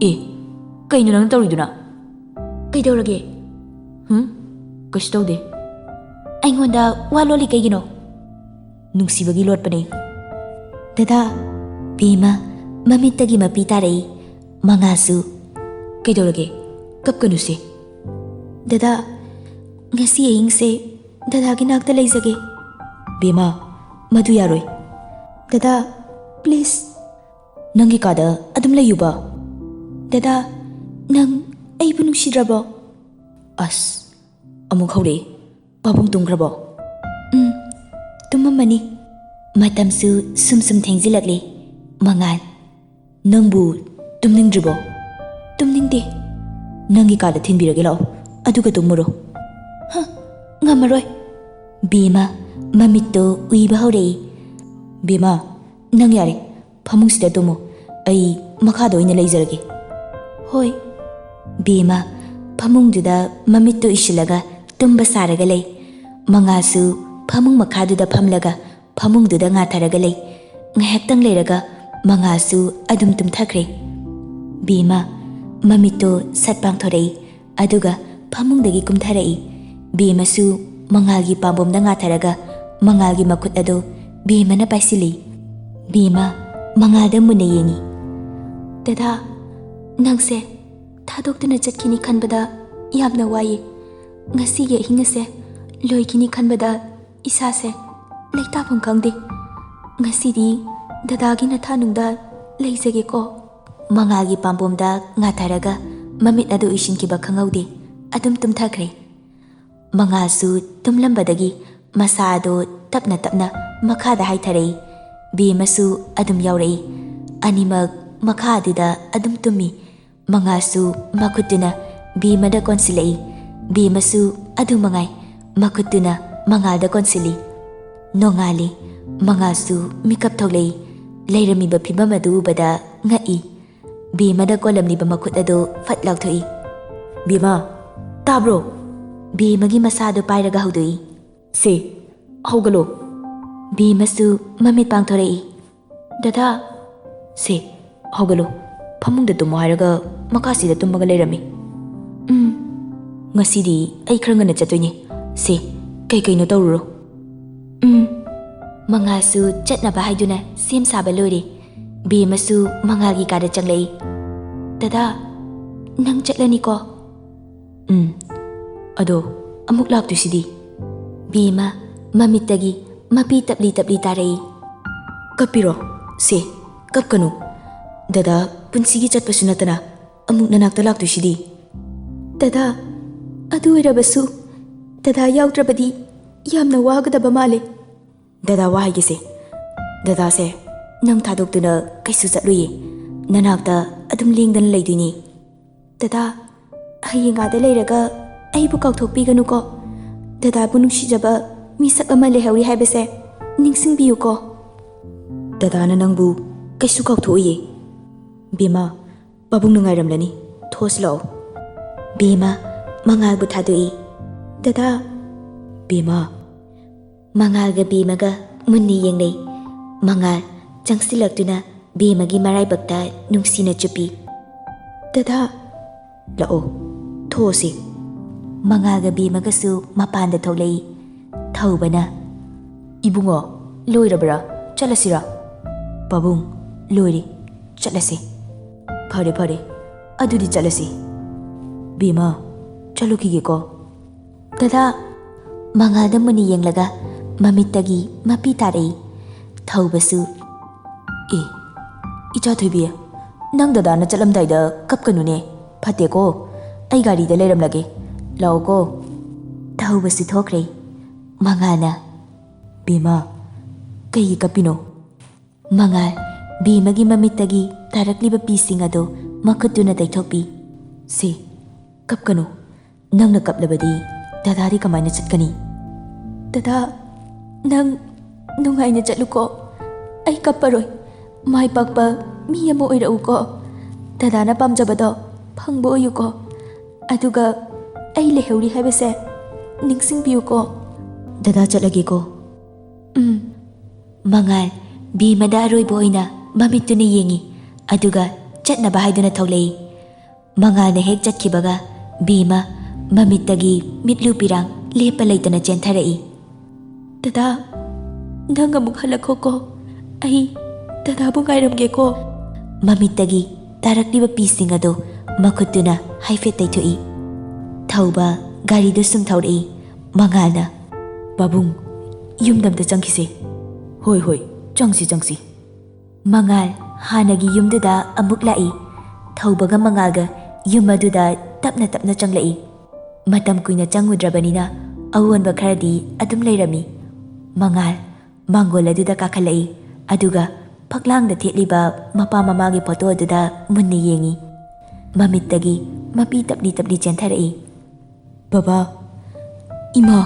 "ꯑꯦ, ꯀꯩꯅꯣ ꯅꯪ ꯇꯧꯔꯤꯗꯨꯅ?" "ꯀꯩꯗꯧꯔꯒꯦ?" "ꯍꯨꯝ? ꯀꯩꯁꯨ ꯇꯧꯗꯦ꯫" "ꯑꯩꯉꯣꯟꯗ ꯋꯥ ꯂꯣꯜꯂꯤ ꯀꯩꯒꯤꯅꯣ?" "ꯅꯨꯡꯁꯤꯕꯒꯤ ꯂꯣꯠꯄꯅꯦ꯫" "ꯗꯗꯥ꯫" ꯕꯦꯝꯃ ꯃꯃꯤꯠꯇꯒꯤ ꯃꯄꯤ ꯇꯥꯔꯛꯏ꯫ ꯃꯉꯥꯜꯁꯨ, "ꯀꯩꯗꯧꯔꯒꯦ? ꯀꯞꯀꯅꯨꯁꯦ꯫" "ꯗꯗꯥ, ꯉꯁꯤ ꯑꯍꯤꯡꯁꯦ ꯗꯗꯥꯒꯤ ꯅꯥꯛꯇ ꯂꯩꯖꯒꯦ꯫" "ꯕꯦꯝꯃ, ꯃꯗꯨ ꯌꯥꯔꯣꯏ꯫" "ꯗꯗꯥ, please꯫" "ꯅꯪꯒꯤ ꯀꯥꯗ ꯑꯗꯨꯝ ꯂꯩꯌꯨꯕ꯫" "ꯗꯗꯥ, ꯅꯪ ꯑꯩꯕꯨ ꯅꯨꯡꯁꯤꯗ꯭ꯔꯕꯣ?" ꯑꯁ, ꯑꯃꯨꯛ ꯍꯧꯔꯛꯑꯦ꯫ "ꯄꯥꯕꯨꯡ ꯇꯨꯝꯈ꯭ꯔꯕꯣ?" "ꯎꯝ, ꯇꯨꯝꯃꯝꯃꯅꯤ꯫" ꯃꯇꯝꯁꯨ ꯁꯨꯝ ꯁꯨꯝ ꯊꯦꯡꯖꯤꯜꯂꯛꯂꯦ꯫ ꯃꯉꯥꯜ, "ꯅꯪꯕꯨ ꯇꯨꯝꯅꯤꯡꯗ꯭ꯔꯤꯕꯣ?" "ꯇꯨꯝꯅꯤꯡꯗꯦ꯫" "ꯅꯪꯒꯤ ꯀꯥꯗ ꯊꯤꯟꯕꯤꯔꯒꯦ, ꯂꯥꯛꯑꯣ, ꯑꯗꯨꯒ ꯇꯨꯝꯃꯨꯔꯣ꯫" "ꯍ, ꯉꯝꯃꯔꯣꯏ꯫" ꯕꯦꯝꯃ ꯃꯃꯤꯠꯇꯣ ꯎꯏꯕ ꯍꯧꯔꯛꯏ꯫ "ꯕꯦꯝꯃ, ꯅꯪ ꯌꯥꯔꯦ, ꯐꯃꯨꯡꯁꯤꯗ ꯇꯨꯝꯃꯨ꯫ ꯑꯩ ꯃꯈꯥꯗ ꯑꯣꯏꯅ ꯂꯩꯖꯔꯒꯦ꯫" "ꯍꯣꯏ꯫" ꯕꯦꯝꯃ ꯐꯃꯨꯡꯗꯨꯗ ꯃꯃꯤꯠꯇꯨ ꯎꯏꯁꯤꯜꯂꯒ ꯇꯨꯝꯕ ꯁꯥꯔꯒ ꯂꯩ꯫ ꯃꯉꯥꯜꯁꯨ ꯐꯃꯨꯡ ꯃꯈꯥꯗꯨꯗ ꯐꯝꯂꯒ ꯐꯃꯨꯡꯗꯨꯗ ꯉꯥꯊꯔꯒ ꯂꯩ꯫ ꯉꯥꯏꯍꯥꯛꯇꯪ ꯂꯩꯔꯒ ꯃꯉꯥꯜꯁꯨ ꯑꯗꯨꯝ ꯇꯨꯝꯊꯈ꯭ꯔꯦ꯫ ꯕꯦꯝꯃ ꯃꯃꯤꯠꯇꯨ ꯁꯠ ꯄꯥꯡꯊꯣꯔꯛꯏ, ꯑꯗꯨꯒ ꯐꯃꯨꯡꯗꯒꯤ ꯀꯨꯝꯊꯔꯛꯏ꯫ ꯕꯦꯝꯃꯁꯨ ꯃꯉꯥꯜꯒꯤ ꯄꯥꯝꯕꯣꯝꯗ ꯉꯥꯊꯔꯒ ꯃꯉꯥꯜꯒꯤ ꯃꯈꯨꯠ ꯑꯗꯨ ꯕꯦꯝꯃꯅ ꯄꯥꯏꯁꯤꯜꯂꯤ꯫ ꯕꯦꯝꯃ ꯃꯉꯥꯜꯗ ꯃꯨꯟꯅ ꯌꯦꯡꯉꯤ꯫ "ꯗꯗꯥ, ꯅꯪꯁꯦ ꯊꯥꯗꯣꯛꯇꯨꯅ ꯆꯠꯈꯤꯅꯤ ꯈꯟꯕꯗ ꯌꯥꯝꯅ ꯋꯥꯏꯌꯦ꯫ ꯉꯁꯤꯒꯤ ꯑꯍꯤꯡ ꯑꯁꯦ ꯂꯣꯏꯈꯤꯅꯤ ꯈꯟꯕꯗ ꯏꯁꯥꯁꯦ ꯂꯩꯇꯥꯐꯝ ꯈꯪꯗꯦ꯫ ꯉꯁꯤꯗꯤ ꯗꯗꯥꯒꯤ ꯅꯊꯥꯅꯨꯡꯗ ꯂꯩꯖꯒꯦꯀꯣ"꯫ ꯃꯉꯥꯜꯒꯤ ꯄꯥꯝꯕꯣꯝꯗ ꯉꯥꯊꯔꯒ ꯃꯃꯤꯠ ꯑꯗꯨ ꯎꯏꯁꯤꯟꯈꯤꯕ ꯈꯪꯍꯧꯗꯦ꯫ ꯑꯗꯨꯝ ꯇꯨꯝꯊꯈ꯭ꯔꯦ꯫ ꯃꯉꯥꯜꯁꯨ ꯇꯨꯝꯂꯝꯕꯗꯒꯤ ꯃꯁꯥ ꯑꯗꯨ ꯇꯞꯅ ꯇꯞꯅ ꯃꯈꯥꯗ ꯍꯥꯏꯊꯔꯛꯏ꯫ ꯕꯦꯝꯃꯁꯨ ꯑꯗꯨꯝ ꯌꯥꯎꯔꯛꯏ꯫ ꯑꯅꯤꯃꯛ ꯃꯈꯥ ꯑꯗꯨꯗ ꯑꯗꯨꯝ ꯇꯨꯝꯃꯤ꯫ ꯃꯉꯥꯜꯁꯨ ꯃꯈꯨꯠꯇꯨꯅ ꯕꯦꯝꯃꯗ ꯀꯣꯟꯁꯤꯜꯂꯛꯏ꯫ ꯕꯦꯝꯃꯁꯨ ꯑꯗꯨ ꯃꯉꯥꯏ, ꯃꯈꯨꯠꯇꯨꯅ ꯃꯉꯥꯜꯗ ꯀꯣꯟꯁꯤꯜꯂꯤ꯫ ꯅꯣꯡꯉꯥꯜꯂꯤ꯫ ꯃꯉꯥꯜꯁꯨ ꯃꯤꯀꯞ ꯊꯣꯛꯂꯛꯏ꯫ ꯂꯩꯔꯝꯃꯤꯕ ꯐꯤꯕꯝ ꯑꯗꯨ ꯎꯕꯗ ꯉꯛꯏ꯫ ꯕꯦꯝꯃꯗ ꯀꯣꯜꯂꯝꯂꯤꯕ ꯃꯈꯨꯠ ꯑꯗꯨ ꯐꯠ ꯂꯥꯎꯊꯣꯛꯏ꯫ "ꯕꯦꯝꯃ, ꯇꯥꯕ꯭ꯔꯣ?" ꯕꯦꯝꯃꯒꯤ ꯃꯁꯥꯗꯨ ꯄꯥꯏꯔꯒ ꯍꯧꯗꯣꯛꯏ꯫ "ꯁꯦ, ꯍꯧꯒꯠꯂꯣ"꯫ ꯕꯦꯝꯃꯁꯨ ꯃꯃꯤꯠ ꯄꯥꯡꯊꯣꯔꯛꯏ꯫ "ꯗꯗꯥ"꯫ "ꯁꯦ, ꯍꯧꯒꯠꯂꯣ꯫ ꯐꯃꯨꯡꯗ ꯇꯨꯝꯃꯣ ꯍꯥꯏꯔꯒ ꯃꯈꯥꯁꯤꯗ ꯇꯨꯝꯃꯒ ꯂꯩꯔꯝꯃꯤ"꯫ "ꯎꯝ"꯫ "ꯉꯁꯤꯗꯤ ꯑꯩ ꯈꯔ ꯉꯟꯅ ꯆꯠꯇꯣꯏꯅꯦ꯫ ꯁꯦ, ꯀꯩ ꯀꯩꯅꯣ ꯇꯧꯔꯨꯔꯣ"꯫ "ꯎꯝ"꯫ ꯃꯉꯥꯜꯁꯨ ꯆꯠꯅꯕ ꯍꯥꯏꯗꯨꯅ ꯁꯦꯝ ꯁꯥꯕ ꯂꯣꯏꯔꯦ꯫ ꯕꯦꯝꯃꯁꯨ ꯃꯉꯥꯜꯒꯤ ꯀꯥꯗ ꯆꯪꯂꯛꯏ꯫ "ꯗꯗꯥ, ꯅꯪ ꯆꯠꯂꯅꯤꯀꯣ?" "ꯎꯝ꯫ ꯑꯗꯣ ꯑꯃꯨꯛ ꯂꯥꯛꯇꯣꯏꯁꯤꯗꯤ?" ꯕꯦꯝꯃ ꯃꯃꯤꯠꯇꯒꯤ ꯃꯄꯤ ꯇꯞꯂꯤ ꯇꯞꯂꯤ ꯇꯥꯔꯛꯏ꯫ "ꯀꯞꯄꯤꯔꯣ? ꯁꯦ, ꯀꯞꯀꯅꯨ꯫ ꯗꯗꯥ ꯄꯨꯟꯁꯤꯒꯤ ꯆꯠꯄꯁꯨ ꯅꯠꯇꯅ ꯑꯃꯨꯛ ꯅꯅꯥꯛꯇ ꯂꯥꯛꯇꯣꯏꯁꯤꯗꯤ?" "ꯗꯗꯥ, ꯑꯗꯨ ꯑꯣꯏꯔꯕꯁꯨ ꯗꯗꯥ ꯌꯥꯎꯗ꯭ꯔꯕꯗꯤ ꯌꯥꯝꯅ ꯋꯥꯒꯗꯕ ꯃꯥꯜꯂꯦ"꯫ "ꯗꯗꯥ, ꯋꯥ ꯍꯥꯏꯒꯦꯁꯦ꯫ ꯗꯗꯥꯁꯦ ꯅꯪ ꯊꯥꯗꯣꯛꯇꯨꯅ ꯀꯩꯁꯨ ꯆꯠꯂꯨꯏꯌꯦ꯫ ꯅꯅꯥꯛꯇ ꯑꯗꯨꯝ ꯂꯦꯡꯗꯅ ꯂꯩꯗꯣꯏꯅꯦ"꯫ "ꯗꯗꯥ, ꯍꯌꯦꯡ ꯑꯥꯗ ꯂꯩꯔꯒ ꯑꯩꯕꯨ ꯀꯥꯎꯊꯣꯛꯄꯤꯒꯅꯨꯀꯣ꯫ ꯗꯗꯥꯕꯨ ꯅꯨꯡꯁꯤꯖꯕ ꯃꯤꯁꯛ ꯑꯃ ꯂꯩꯍꯧꯔꯤ ꯍꯥꯏꯕꯁꯦ ꯅꯤꯡꯁꯤꯡꯕꯤꯌꯨꯀꯣ"꯫ "ꯗꯗꯥꯅ ꯅꯪꯕꯨ ꯀꯩꯁꯨ ꯀꯥꯎꯊꯣꯛꯑꯣꯏꯌꯦ꯫ ꯕꯦꯝꯃ, ꯄꯥꯕꯨꯡꯅ ꯉꯥꯏꯔꯝꯂꯅꯤ꯫ ꯊꯣꯛꯑꯁꯤ ꯂꯥꯛꯑꯣ"꯫ ꯕꯦꯝꯃ ꯃꯉꯥꯜꯕꯨ ꯊꯥꯗꯣꯛꯏ꯫ "ꯗꯗꯥ"꯫ "ꯕꯦꯝꯃ"꯫ ꯃꯉꯥꯜꯒ ꯕꯦꯝꯃꯒ ꯃꯨꯟꯅ ꯌꯦꯡꯅꯩ꯫ ꯃꯉꯥꯜ ꯆꯪꯁꯤꯜꯂꯛꯇꯨꯅ ꯕꯦꯝꯃꯒꯤ ꯃꯔꯥꯏꯕꯛꯇ ꯅꯨꯡꯁꯤꯅ ꯆꯨꯞꯄꯤ꯫ "ꯗꯗꯥ, ꯂꯥꯛꯑꯣ, ꯊꯣꯛꯑꯁꯤ꯫" ꯃꯉꯥꯜꯒ ꯕꯦꯝꯃꯒꯁꯨ ꯃꯄꯥꯟꯗ ꯊꯣꯛꯂꯛꯏ꯫ ꯊꯧꯕꯅ, "ꯏꯕꯨꯡꯉꯣ, ꯂꯣꯏꯔꯕ꯭ꯔꯥ? ꯆꯠꯂꯁꯤꯔꯥ?" "ꯄꯥꯕꯨꯡ, ꯂꯣꯏꯔꯦ, ꯆꯠꯂꯁꯤ꯫" "ꯐꯔꯦ, ꯐꯔꯦ, ꯑꯗꯨꯗꯤ ꯆꯠꯂꯁꯤ꯫" "ꯕꯦꯝꯃ, ꯆꯠꯂꯨꯈꯤꯒꯦꯀꯣ꯫" "ꯗꯗꯥ!" ꯃꯉꯥꯜꯗ ꯃꯨꯟꯅ ꯌꯦꯡꯂꯒ ꯃꯃꯤꯠꯇꯒꯤ ꯃꯄꯤ ꯇꯥꯔꯛꯏ꯫ ꯊꯧꯕꯁꯨ, "ꯑꯦ, ꯏꯆꯥ ꯊꯣꯏꯕꯤ, ꯅꯪ ꯗꯗꯥꯅ ꯆꯠꯂꯝꯗꯥꯏꯗ ꯀꯞꯀꯅꯨꯅꯦ, ꯐꯠꯇꯦꯀꯣ꯫ ꯑꯩ ꯒꯥꯔꯤꯗ ꯂꯩꯔꯝꯂꯒꯦ, ꯂꯥꯛꯑꯣꯀꯣ꯫" ꯊꯧꯕꯁꯨ ꯊꯣꯛꯈ꯭ꯔꯦ꯫ ꯃꯉꯥꯜꯅ, "ꯕꯦꯝꯃ, ꯀꯩꯒꯤ ꯀꯞꯄꯤꯅꯣ?" ꯃꯉꯥꯜ, ꯕꯦꯝꯃꯒꯤ ꯃꯃꯤꯠꯇꯒꯤ ꯇꯥꯔꯛꯂꯤꯕ ꯄꯤꯁꯤꯡ ꯑꯗꯨ ꯃꯈꯨꯠꯇꯨꯅ ꯇꯩꯊꯣꯛꯄꯤ꯫ "ꯁꯦ, ꯀꯞꯀꯅꯨ꯫ ꯅꯪꯅ ꯀꯞꯂꯕꯗꯤ ꯗꯗꯥꯗꯤ ꯀꯃꯥꯏꯅ ꯆꯠꯀꯅꯤ?" "ꯗꯗꯥ, ꯅꯪ ꯅꯨꯡꯉꯥꯏꯅ ꯆꯠꯂꯨꯀꯣ꯫ ꯑꯩ ꯀꯞꯄꯔꯣꯏ꯫ ꯃꯥꯏ ꯄꯥꯛꯄ ꯃꯤ ꯑꯃ ꯑꯣꯏꯔꯛꯎꯀꯣ꯫ ꯗꯗꯥꯅ ꯄꯥꯝꯖꯕꯗꯣ ꯐꯪꯕ ꯑꯣꯏꯌꯨꯀꯣ꯫ ꯑꯗꯨꯒ ꯑꯩ ꯂꯩꯍꯧꯔꯤ ꯍꯥꯏꯕꯁꯦ ꯅꯤꯡꯁꯤꯡꯕꯤꯌꯨꯀꯣ꯫" "ꯗꯗꯥ ꯆꯠꯂꯒꯦꯀꯣ꯫" "ꯎꯝ꯫" ꯃꯉꯥꯜ, ꯕꯦꯝꯃꯗ ꯑꯔꯣꯏꯕ ꯑꯣꯏꯅ ꯃꯃꯤꯠꯇꯨꯅ ꯌꯦꯡꯉꯤ, ꯑꯗꯨꯒ ꯆꯠꯅꯕ ꯍꯥꯏꯗꯨꯅ ꯊꯣꯛꯂꯛꯏ꯫ ꯃꯉꯥꯜꯅ ꯍꯦꯛ ꯆꯠꯈꯤꯕꯒ ꯕꯦꯝꯃ ꯃꯃꯤꯠꯇꯒꯤ ꯃꯤꯠꯂꯨ ꯄꯤꯔꯥꯡ ꯂꯦꯞꯄ ꯂꯩꯇꯅ ꯆꯦꯟꯊꯔꯛꯏ꯫ "ꯗꯗꯥ, ꯅꯪ ꯑꯃꯨꯛ ꯍꯜꯂꯛꯈꯣꯀꯣ꯫ ꯑꯩ ꯗꯗꯥꯕꯨ ꯉꯥꯏꯔꯝꯒꯦꯀꯣ꯫" ꯃꯃꯤꯠꯇꯒꯤ ꯇꯥꯔꯛꯂꯤꯕ ꯄꯤꯁꯤꯡ ꯑꯗꯨ ꯃꯈꯨꯠꯇꯨꯅ ꯍꯥꯏꯐꯦꯠ ꯇꯩꯊꯣꯛꯏ꯫ ꯊꯧꯕ ꯒꯥꯔꯤꯗꯨ ꯁꯨꯝ ꯊꯧꯔꯛꯏ꯫ ꯃꯉꯥꯜꯅ, "ꯄꯥꯕꯨꯡ, ꯌꯨꯝꯗ ꯑꯝꯇ ꯆꯪꯈꯤꯁꯦ꯫" "ꯍꯣꯏ, ꯍꯣꯏ, ꯆꯪꯁꯤ, ꯆꯪꯁꯤ꯫" ꯃꯉꯥꯜ ꯍꯥꯟꯅꯒꯤ ꯌꯨꯝꯗꯨꯗ ꯑꯃꯨꯛ ꯂꯥꯛꯏ꯫ ꯊꯧꯕꯒ ꯃꯉꯥꯜꯒ ꯌꯨꯝ ꯑꯗꯨꯗ ꯇꯞꯅ ꯇꯞꯅ ꯆꯪꯂꯛꯏ꯫ ꯃꯇꯝ ꯀꯨꯏꯅ ꯆꯪꯉꯨꯗ꯭ꯔꯕꯅꯤꯅ ꯑꯑꯣꯟꯕ ꯈꯔꯗꯤ ꯑꯗꯨꯝ ꯂꯩꯔꯝꯃꯤ꯫ ꯃꯉꯥꯜ ꯃꯥꯡꯒꯣꯜ ꯑꯗꯨꯗ ꯀꯥꯈꯠꯂꯛꯏ, ꯑꯗꯨꯒ ꯐꯛꯂꯥꯡꯗ ꯊꯦꯠꯂꯤꯕ ꯃꯄꯥ ꯃꯃꯥꯒꯤ ꯐꯣꯇꯣ ꯑꯗꯨꯗ ꯃꯨꯟꯅ ꯌꯦꯡꯉꯤ꯫ ꯃꯃꯤꯠꯇꯒꯤ ꯃꯄꯤ ꯇꯞꯂꯤ ꯇꯞꯂꯤ ꯆꯦꯟꯊꯔꯛꯏ꯫ "ꯕꯕꯥ, ꯏꯃꯥ,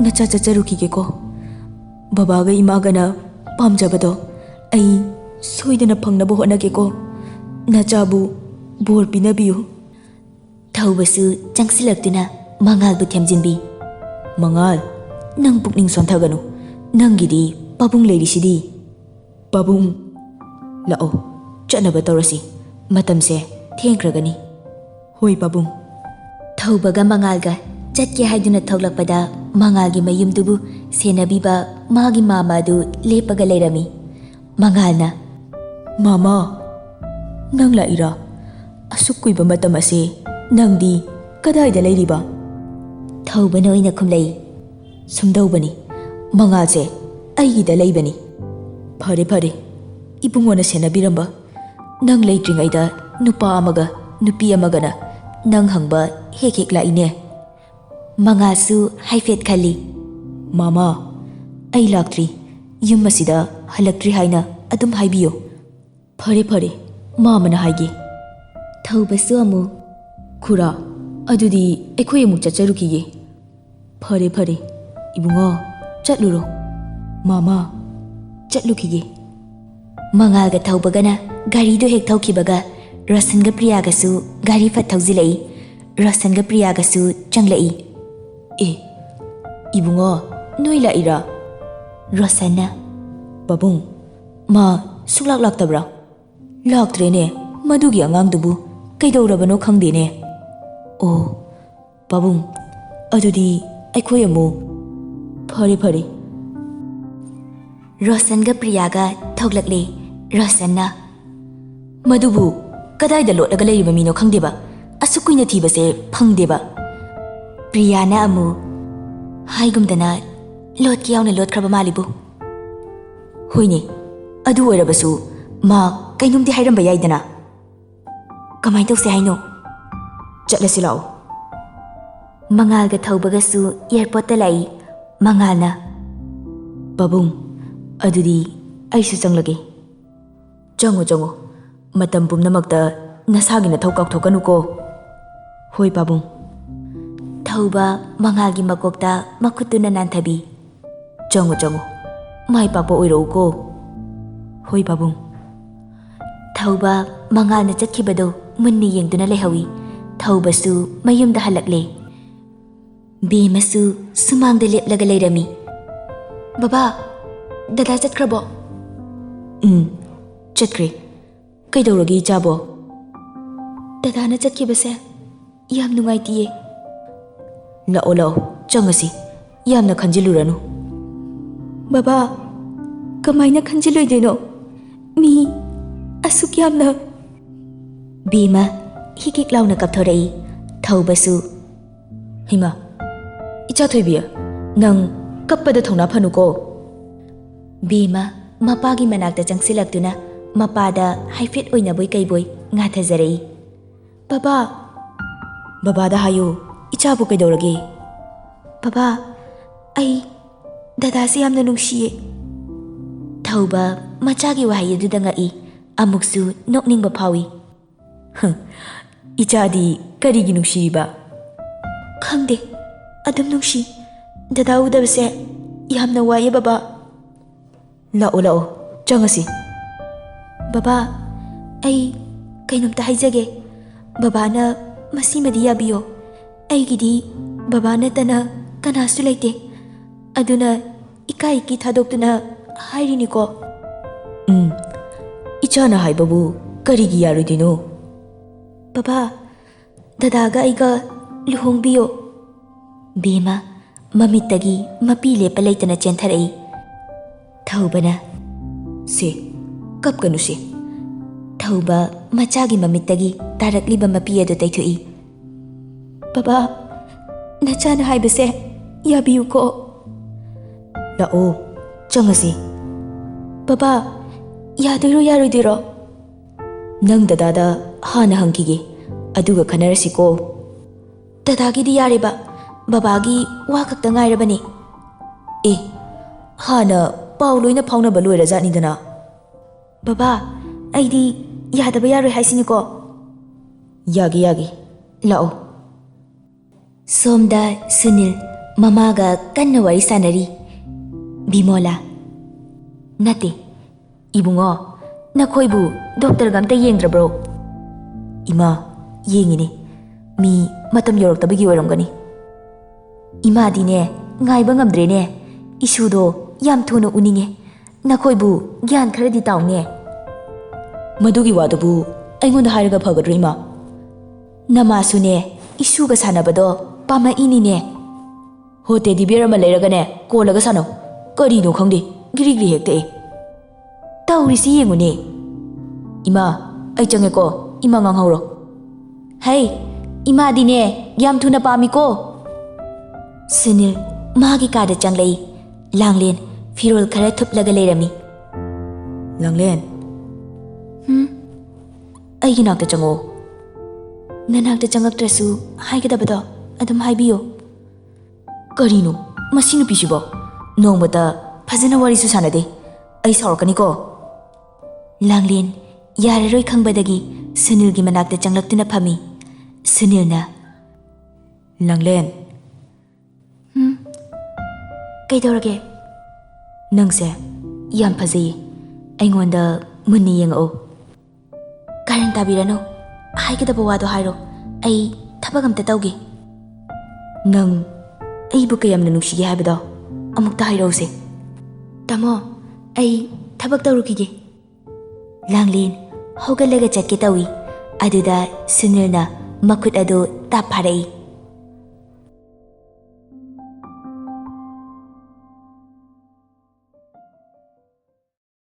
ꯅꯆꯥ ꯆꯠꯆꯔꯨꯈꯤꯒꯦꯀꯣ꯫ ꯕꯕꯥꯒ ꯏꯃꯥꯒꯅ ꯄꯥꯝꯖꯕꯗꯣ ꯑꯩ ꯁꯣꯏꯗꯅ ꯐꯪꯅꯕ ꯍꯣꯠꯅꯒꯦꯀꯣ꯫ ꯅꯆꯥꯕꯨ ꯕꯣꯔ ꯄꯤꯅꯕꯤꯌꯨ꯫" ꯊꯧꯕꯁꯨ ꯆꯪꯁꯤꯜꯂꯛꯇꯨꯅ ꯃꯉꯥꯜꯕꯨ ꯊꯦꯝꯖꯤꯟꯕꯤ꯫ "ꯃꯉꯥꯜ, ꯅꯪ ꯄꯨꯛꯅꯤꯡ ꯁꯣꯟꯊꯒꯅꯨ꯫ ꯅꯪꯒꯤꯗꯤ ꯄꯥꯕꯨꯡ ꯂꯩꯔꯤꯁꯤꯗꯤ꯫" "ꯄꯥꯕꯨꯡ, ꯂꯥꯛꯑꯣ, ꯆꯠꯅꯕ ꯇꯧꯔꯁꯤ꯫ ꯃꯇꯝꯁꯦ ꯊꯦꯡꯈ꯭ꯔꯒꯅꯤ꯫ "ꯍꯣꯏ, ꯄꯥꯕꯨꯡ꯫" ꯊꯧꯕꯒ ꯃꯉꯥꯜꯒ ꯆꯠꯀꯦ ꯍꯥꯏꯗꯨꯅ ꯊꯣꯛꯂꯛꯄꯗ, ꯃꯉꯥꯜꯒꯤ ꯃꯌꯨꯝꯗꯨꯕꯨ ꯁꯦꯟꯅꯕꯤꯕ ꯃꯥꯒꯤ ꯃꯥꯃ ꯑꯗꯨ ꯂꯦꯞꯄꯒ ꯂꯩꯔꯝꯃꯤ꯫ ꯃꯉꯥꯜꯅ, "ꯃꯥꯃ, ꯅꯪ ꯂꯥꯛꯏꯔꯥ? ꯑꯁꯨꯛ ꯀꯨꯏꯕ ꯃꯇꯝ ꯑꯁꯦ ꯅꯪꯗꯤ ꯀꯗꯥꯏꯗ ꯂꯩꯔꯤꯕ?" ꯊꯧꯕꯅ ꯑꯣꯏꯅ ꯈꯨꯝꯂꯛꯏ꯫ "ꯁꯨꯝꯗꯧꯕꯅꯤ, ꯃꯉꯥꯜꯁꯦ ꯑꯩꯒꯤꯗ ꯂꯩꯕꯅꯤ꯫" "ꯐꯔꯦ, ꯐꯔꯦ, ꯏꯕꯨꯡꯉꯣꯅ ꯁꯦꯟꯅꯕꯤꯔꯝꯕ꯫ ꯅꯪ ꯂꯩꯇ꯭ꯔꯤꯉꯩꯗ ꯅꯨꯄꯥ ꯑꯃꯒ ꯅꯨꯄꯤ ꯑꯃꯒꯅ ꯅꯪ ꯍꯪꯕ ꯍꯦꯛ ꯍꯦꯛ ꯂꯥꯛꯏꯅꯦ꯫" ꯃꯉꯥꯜꯁꯨ ꯍꯥꯏꯐꯦꯠ ꯈꯜꯂꯤ꯫ "ꯃꯥꯃ, ꯑꯩ ꯂꯥꯛꯇ꯭ꯔꯤ, ꯌꯨꯝ ꯑꯁꯤꯗ ꯍꯜꯂꯛꯇ꯭ꯔꯤ ꯍꯥꯏꯅ ꯑꯗꯨꯝ ꯍꯥꯏꯕꯤꯌꯨ꯫" "ꯐꯔꯦ, ꯐꯔꯦ, ꯃꯥꯃꯅ ꯍꯥꯏꯒꯦ꯫" ꯊꯧꯕꯁꯨ ꯑꯃꯨꯛ, "ꯈꯨꯔꯥ, ꯑꯗꯨꯗꯤ ꯑꯩꯈꯣꯏ ꯑꯃꯨꯛ ꯆꯠꯆꯔꯨꯈꯤꯒꯦ꯫" "ꯐꯔꯦ, ꯐꯔꯦ, ꯏꯕꯨꯡꯉꯣ, ꯆꯠꯂꯨꯔꯣ꯫" "ꯃꯥꯃ, ꯆꯠꯂꯨꯈꯤꯒꯦ꯫" ꯃꯉꯥꯜꯒ ꯊꯧꯕꯒꯅ ꯒꯥꯔꯤꯗꯨ ꯍꯦꯛ ꯊꯧꯈꯤꯕꯒ, ꯔꯣꯁꯟꯒ ꯄ꯭ꯔꯤꯌꯥꯒꯁꯨ ꯒꯥꯔꯤ ꯐꯠ ꯊꯧꯖꯤꯜꯂꯛꯏ꯫ ꯔꯣꯁꯟꯒ ꯄ꯭ꯔꯤꯌꯥꯒꯁꯨ ꯆꯪꯂꯛꯏ꯫ "ꯑꯦ, ꯏꯕꯨꯡꯉꯣ, ꯅꯣꯏ ꯂꯥꯛꯏꯔꯥ?" ꯔꯣꯁꯟꯅ, "ꯄꯥꯕꯨꯡ, ꯃꯥ ꯁꯨꯡꯂꯥꯛ ꯂꯥꯛꯇꯕ꯭ꯔꯥ?" "ꯂꯥꯛꯇ꯭ꯔꯦꯅꯦ, ꯃꯗꯨꯒꯤ ꯑꯉꯥꯡꯗꯨꯕꯨ ꯀꯩꯗꯧꯔꯕꯅꯣ ꯈꯪꯗꯦꯅꯦ꯫" "ꯑꯣ, ꯄꯥꯕꯨꯡ, ꯑꯗꯨꯗꯤ ꯑꯩꯈꯣꯏ ꯑꯃꯨꯛ꯫" "ꯐꯔꯦ, ꯐꯔꯦ꯫" ꯔꯣꯁꯟꯒ ꯄ꯭ꯔꯤꯌꯥꯒ ꯊꯣꯛꯂꯛꯂꯦ꯫ ꯔꯣꯁꯟꯅ, "ꯃꯗꯨꯕꯨ ꯀꯗꯥꯏꯗ ꯂꯣꯠꯂꯒ ꯂꯩꯔꯤꯕ ꯃꯤꯅꯣ ꯈꯪꯗꯦꯕ꯫ ꯑꯁꯨꯛ ꯀꯨꯏꯅ ꯊꯤꯕꯁꯦ ꯐꯪꯗꯦꯕ꯫" ꯄ꯭ꯔꯤꯌꯥꯅ ꯑꯃꯨꯛ, "ꯍꯥꯏꯒꯨꯝꯗꯅ ꯂꯣꯠꯀꯦ ꯌꯥꯎꯅ ꯂꯣꯠꯈ꯭ꯔꯕ ꯃꯥꯜꯂꯤꯕꯨ꯫" "ꯍꯣꯏꯅꯦ, ꯑꯗꯨ ꯑꯣꯏꯔꯕꯁꯨ ꯃꯥ ꯀꯩꯅꯣꯝꯗꯤ ꯍꯥꯏꯔꯝꯕ ꯌꯥꯏꯗꯅ꯫" "ꯀꯃꯥꯏꯅ ꯇꯧꯁꯦ ꯍꯥꯏꯅꯣ?" "ꯆꯠꯂꯁꯤ ꯂꯥꯛꯑꯣ꯫" ꯃꯉꯥꯜꯒ ꯊꯧꯕꯒꯁꯨ ꯑꯦꯌꯥꯔꯄꯣꯔꯠꯇ ꯂꯥꯛꯏ꯫ ꯃꯉꯥꯜꯅ, "ꯄꯥꯕꯨꯡ, ꯑꯗꯨꯗꯤ ꯑꯩꯁꯨ ꯆꯪꯂꯒꯦ꯫" "ꯆꯪꯉꯣ, ꯆꯪꯉꯣ꯫ ꯃꯇꯝ ꯄꯨꯝꯅꯃꯛꯇ ꯅꯁꯥꯒꯤ ꯅꯊꯧ ꯀꯥꯎꯊꯣꯛꯀꯅꯨꯀꯣ꯫" "ꯍꯣꯏ, ꯄꯥꯕꯨꯡ꯫" ꯊꯧꯕ ꯃꯉꯥꯜꯒꯤ ꯃꯀꯣꯛꯇ ꯃꯈꯨꯠꯇꯨꯅ ꯅꯥꯟꯊꯕꯤ꯫ "ꯆꯪꯉꯣ, ꯆꯪꯉꯣ꯫ ꯃꯥꯏ ꯄꯥꯛꯄ ꯑꯣꯏꯔꯛꯎꯀꯣ꯫" "ꯍꯣꯏ, ꯄꯥꯕꯨꯡ꯫" ꯊꯧꯕ ꯃꯉꯥꯜꯅ ꯆꯠꯈꯤꯕꯗꯨ ꯃꯨꯟꯅ ꯌꯦꯡꯗꯨꯅ ꯂꯩꯍꯧꯏ꯫ ꯊꯧꯕꯁꯨ ꯃꯌꯨꯝꯗ ꯍꯜꯂꯛꯂꯦ꯫ ꯕꯦꯝꯃꯁꯨ ꯁꯨꯃꯥꯡꯗ ꯂꯦꯞꯂꯒ ꯂꯩꯔꯝꯃꯤ꯫ "ꯕꯕꯥ, ꯗꯗꯥ ꯆꯠꯈ꯭ꯔꯕꯣ?" "ꯎꯝ, ꯆꯠꯈ꯭ꯔꯦ꯫ ꯀꯩꯗꯧꯔꯒꯦ, ꯏꯆꯥꯕꯣ?" ꯗꯗꯥꯅ ꯆꯠꯈꯤꯕꯁꯦ ꯌꯥꯝ ꯅꯨꯡꯉꯥꯏꯇꯤꯌꯦ꯫ ꯂꯥꯛꯑꯣ, ꯂꯥꯛꯑꯣ, ꯆꯪꯉꯁꯤ꯫ ꯌꯥꯝꯅ ꯈꯟꯖꯤꯜꯂꯨꯔꯅꯨ꯫ ꯕꯕꯥ, ꯀꯃꯥꯏꯅ ꯈꯟꯖꯤꯜꯂꯣꯏꯗꯣꯏꯅꯣ? ꯃꯤ ꯑꯁꯨꯛ ꯌꯥꯝꯅ꯫ ꯕꯦꯝꯃ ꯍꯤꯛ ꯍꯤꯛ ꯂꯥꯎꯅ ꯀꯞꯊꯣꯔꯛꯏ꯫ ꯊꯧꯕꯁꯨ, "ꯍꯩꯃꯥ, ꯏꯆꯥ ꯊꯣꯏꯕꯤ, ꯅꯪ ꯀꯞꯄꯗ ꯊꯧꯅꯥ ꯐꯅꯨꯀꯣ꯫" ꯕꯦꯝꯃ ꯃꯄꯥꯒꯤ ꯃꯅꯥꯛꯇ ꯆꯪꯁꯤꯜꯂꯛꯇꯨꯅ ꯃꯄꯥꯗ ꯍꯥꯏꯐꯦꯠ ꯑꯣꯏꯅꯕꯣꯏ ꯀꯩꯕꯣꯏ ꯉꯥꯊꯖꯔꯛꯏ꯫ "ꯕꯕꯥ!" "ꯕꯕꯥꯗ ꯍꯥꯏꯌꯨ, ꯏꯆꯥꯕꯨ ꯀꯩꯗꯧꯔꯒꯦ?" "ꯕꯕꯥ, ꯑꯩ ꯗꯗꯥꯁꯦ ꯌꯥꯝꯅ ꯅꯨꯡꯁꯤꯌꯦ꯫" ꯊꯧꯕ ꯃꯆꯥꯒꯤ ꯋꯥꯍꯩ ꯑꯗꯨꯗ ꯉꯛꯏ, ꯑꯃꯨꯛꯁꯨ ꯅꯣꯛꯅꯤꯡꯕ ꯐꯥꯎꯏ꯫ "ꯍ, ꯏꯆꯥꯗꯤ ꯀꯔꯤꯒꯤ ꯅꯨꯡꯁꯤꯔꯤꯕ?" "ꯈꯪꯗꯦ, ꯑꯗꯨꯝ ꯅꯨꯡꯁꯤ꯫ ꯗꯗꯥ ꯎꯗꯕꯁꯦ ꯌꯥꯝꯅ ꯋꯥꯏꯌꯦ ꯕꯕꯥ꯫" "ꯂꯥꯛꯑꯣ, ꯂꯥꯛꯑꯣ, ꯆꯪꯉꯁꯤ꯫" "ꯕꯕꯥ, ꯑꯩ ꯀꯩꯅꯣꯝꯇ ꯍꯥꯏꯖꯒꯦ꯫ ꯕꯕꯥꯅ ꯃꯁꯤꯃꯗꯤ ꯌꯥꯕꯤꯌꯣ꯫ ꯑꯩꯒꯤꯗꯤ ꯕꯕꯥ ꯅꯠꯇꯅ ꯀꯅꯥꯁꯨ ꯂꯩꯇꯦ꯫ ꯑꯗꯨꯅ ꯏꯀꯥꯏ ꯏꯀꯤ ꯊꯥꯗꯣꯛꯇꯨꯅ ꯍꯥꯏꯔꯤꯅꯤꯀꯣ꯫" "ꯎꯝ, ꯏꯆꯥꯅ ꯍꯥꯏꯕꯕꯨ ꯀꯔꯤꯒꯤ ꯌꯥꯔꯣꯏꯗꯣꯏꯅꯣ?" "ꯕꯕꯥ, ꯗꯗꯥꯒ ꯑꯩꯒ ꯂꯨꯍꯣꯡꯕꯤꯌꯣ꯫" ꯕꯦꯝꯃ ꯃꯃꯤꯠꯇꯒꯤ ꯃꯄꯤ ꯂꯦꯞꯄ ꯂꯩꯇꯅ ꯆꯦꯟꯊꯔꯛꯏ꯫ ꯊꯧꯕꯅ, "ꯁꯦ, ꯀꯞꯀꯅꯨꯁꯦ꯫" ꯊꯧꯕ ꯃꯆꯥꯒꯤ ꯃꯃꯤꯠꯇꯒꯤ ꯇꯥꯔꯛꯂꯤꯕ ꯃꯄꯤ ꯑꯗꯨ ꯇꯩꯊꯣꯛꯏ꯫ "ꯕꯕꯥ, ꯅꯆꯥꯅ ꯍꯥꯏꯕꯁꯦ ꯌꯥꯕꯤꯌꯨꯀꯣ꯫" "ꯂꯥꯛꯑꯣ, ꯆꯪꯉꯁꯤ꯫" "ꯕꯕꯥ, ꯌꯥꯗꯣꯏꯔꯣ ꯌꯥꯔꯣꯏꯗꯣꯏꯔꯣ?" "ꯅꯪ ꯗꯗꯥꯗ ꯍꯥꯟꯅ ꯍꯪꯈꯤꯒꯦ, ꯑꯗꯨꯒ ꯈꯟꯅꯔꯁꯤꯀꯣ꯫" "ꯗꯗꯥꯒꯤꯗꯤ ꯌꯥꯔꯦꯕ, ꯕꯕꯥꯒꯤ ꯋꯥ ꯈꯛꯇ ꯉꯥꯏꯔꯕꯅꯤ꯫" "ꯑꯦ, ꯍꯥꯟꯅ ꯄꯥꯎ ꯂꯣꯏꯅ ꯐꯥꯎꯅꯕ ꯂꯣꯏꯔꯖꯥꯠꯅꯤꯗꯅ꯫" "ꯕꯕꯥ, ꯑꯩꯗꯤ ꯌꯥꯗꯕ ꯌꯥꯔꯣꯏ ꯍꯥꯏꯁꯤꯅꯤꯀꯣ꯫" "ꯌꯥꯒꯦ, ꯌꯥꯒꯦ, ꯂꯥꯛꯑꯣ꯫" ꯁꯣꯝꯗ ꯁꯨꯅꯤꯜ ꯃꯃꯥꯒ ꯀꯟꯅ ꯋꯥꯔꯤ ꯁꯥꯟꯅꯔꯤ꯫ ꯕꯤꯃꯣꯂꯥ, "ꯅꯠꯇꯦ, ꯏꯕꯨꯡꯉꯣ, ꯅꯈꯣꯏꯕꯨ ꯗꯣꯛꯇꯔꯒ ꯑꯝꯇ ꯌꯦꯡꯗ꯭ꯔꯕ꯭ꯔꯣ?" "ꯏꯃꯥ, ꯌꯦꯡꯉꯤꯅꯦ꯫ ꯃꯤ ꯃꯇꯝ ꯌꯧꯔꯛꯇꯕꯒꯤ ꯑꯣꯏꯔꯝꯒꯅꯤ꯫" "ꯏꯃꯥꯗꯤꯅꯦ, ꯉꯥꯏꯕ ꯉꯝꯗ꯭ꯔꯦꯅꯦ꯫ ꯏꯁꯨꯗꯣ ꯌꯥꯝ ꯊꯨꯅ ꯎꯅꯤꯡꯉꯦ꯫ ꯅꯈꯣꯏꯕꯨ ꯒ꯭ꯌꯥꯟ ꯈꯔꯗꯤ ꯇꯥꯎꯅꯦ꯫" "ꯃꯗꯨꯒꯤ ꯋꯥꯗꯨꯕꯨ ꯑꯩꯉꯣꯟꯗ ꯍꯥꯏꯔꯒ ꯐꯒꯗ꯭ꯔꯣ, ꯏꯃꯥ?" ꯅꯃꯥꯁꯨꯅꯦ, ꯏꯁꯨꯒ ꯁꯥꯟꯅꯕꯗꯣ ꯄꯥꯝꯃꯛꯏꯅꯤꯅꯦ꯫ ꯍꯣ, ꯇꯦꯗꯤ ꯕꯤꯌꯔ ꯑꯃ ꯂꯩꯔꯒꯅꯦ, ꯀꯣꯜꯂꯒ ꯁꯥꯟꯅꯧ꯫ ꯀꯔꯤꯅꯣ ꯈꯪꯗꯦ, ꯒꯤꯔꯤ ꯒꯤꯔꯤ ꯍꯦꯛ ꯇꯛꯑꯦ꯫ ꯇꯧꯔꯤꯁꯤ ꯌꯦꯡꯉꯨꯅꯦ꯫ ꯏꯃꯥ, ꯑꯩ ꯆꯪꯉꯦꯀꯣ, ꯏꯃꯥ ꯉꯥꯡꯍꯧꯔꯣ꯫ ꯍꯩ, ꯏꯃꯥꯗꯤꯅꯦ ꯌꯥꯝ ꯊꯨꯅ ꯄꯥꯝꯃꯤꯀꯣ꯫ ꯁꯨꯅꯤꯜ ꯃꯥꯒꯤ ꯀꯥꯗ ꯆꯪꯂꯛꯏ꯫ ꯂꯥꯡꯂꯦꯟ ꯐꯤꯔꯣꯜ ꯈꯔ ꯊꯨꯞꯂꯒ ꯂꯩꯔꯝꯃꯤ꯫ ꯂꯥꯡꯂꯦꯟ꯫ ꯍꯨꯝ? ꯑꯩꯒꯤ ꯅꯥꯛꯇ ꯆꯪꯉꯛꯑꯣ꯫ ꯅꯅꯥꯛꯇ ꯆꯪꯉꯛꯇ꯭ꯔꯁꯨ ꯍꯥꯏꯒꯗꯕꯗꯣ ꯑꯗꯨꯝ ꯍꯥꯏꯕꯤꯌꯨ꯫ ꯀꯔꯤꯅꯣ ꯃꯁꯤ ꯅꯨꯄꯤꯁꯤꯕꯣ? ꯅꯣꯡꯃꯇ ꯐꯖꯅ ꯋꯥꯔꯤꯁꯨ ꯁꯥꯟꯅꯗꯦ꯫ ꯑꯩ ꯁꯥꯎꯔꯛꯀꯅꯤꯀꯣ꯫ ꯂꯥꯡꯂꯦꯟ ꯌꯥꯔꯔꯣꯏ ꯈꯪꯕꯗꯒꯤ ꯁꯨꯅꯤꯜꯒꯤ ꯃꯅꯥꯛꯇ ꯆꯪꯂꯛꯇꯨꯅ ꯐꯝꯃꯤ꯫ ꯁꯨꯅꯤꯜꯅ, ꯂꯥꯡꯂꯦꯟ꯫ ꯍꯨꯝ? ꯀꯩꯗꯧꯔꯒꯦ? ꯅꯪꯁꯦ ꯌꯥꯝ ꯐꯖꯩꯌꯦ꯫ ꯑꯩꯉꯣꯟꯗ ꯃꯨꯟꯅ ꯌꯦꯡꯉꯛꯑꯣ꯫ ꯀꯥꯔꯟ ꯇꯥꯕꯤꯔꯅꯨ꯫ ꯍꯥꯏꯒꯗꯕ ꯋꯥꯗꯣ ꯍꯥꯏꯔꯣ꯫ ꯑꯩ ꯊꯕꯛ ꯑꯝꯇ ꯇꯧꯒꯦ꯫ ꯅꯪ ꯑꯩꯕꯨ ꯀꯌꯥꯝꯅ ꯅꯨꯡꯁꯤꯒꯦ ꯍꯥꯏꯕꯗꯣ ꯑꯃꯨꯛꯇ ꯍꯥꯏꯔꯛꯎꯁꯦ꯫ ꯇꯥꯃꯣ, ꯑꯩ ꯊꯕꯛ ꯇꯧꯔꯨꯈꯤꯒꯦ꯫ ꯂꯥꯡꯂꯦꯟ ꯍꯧꯒꯠꯂꯒ ꯆꯠꯀꯦ ꯇꯧꯏ꯫ ꯑꯗꯨꯗ ꯁꯨꯅꯤꯜꯅ ꯃꯈꯨꯠ ꯑꯗꯨ ꯇꯥꯞ ꯐꯥꯔꯛꯏ꯫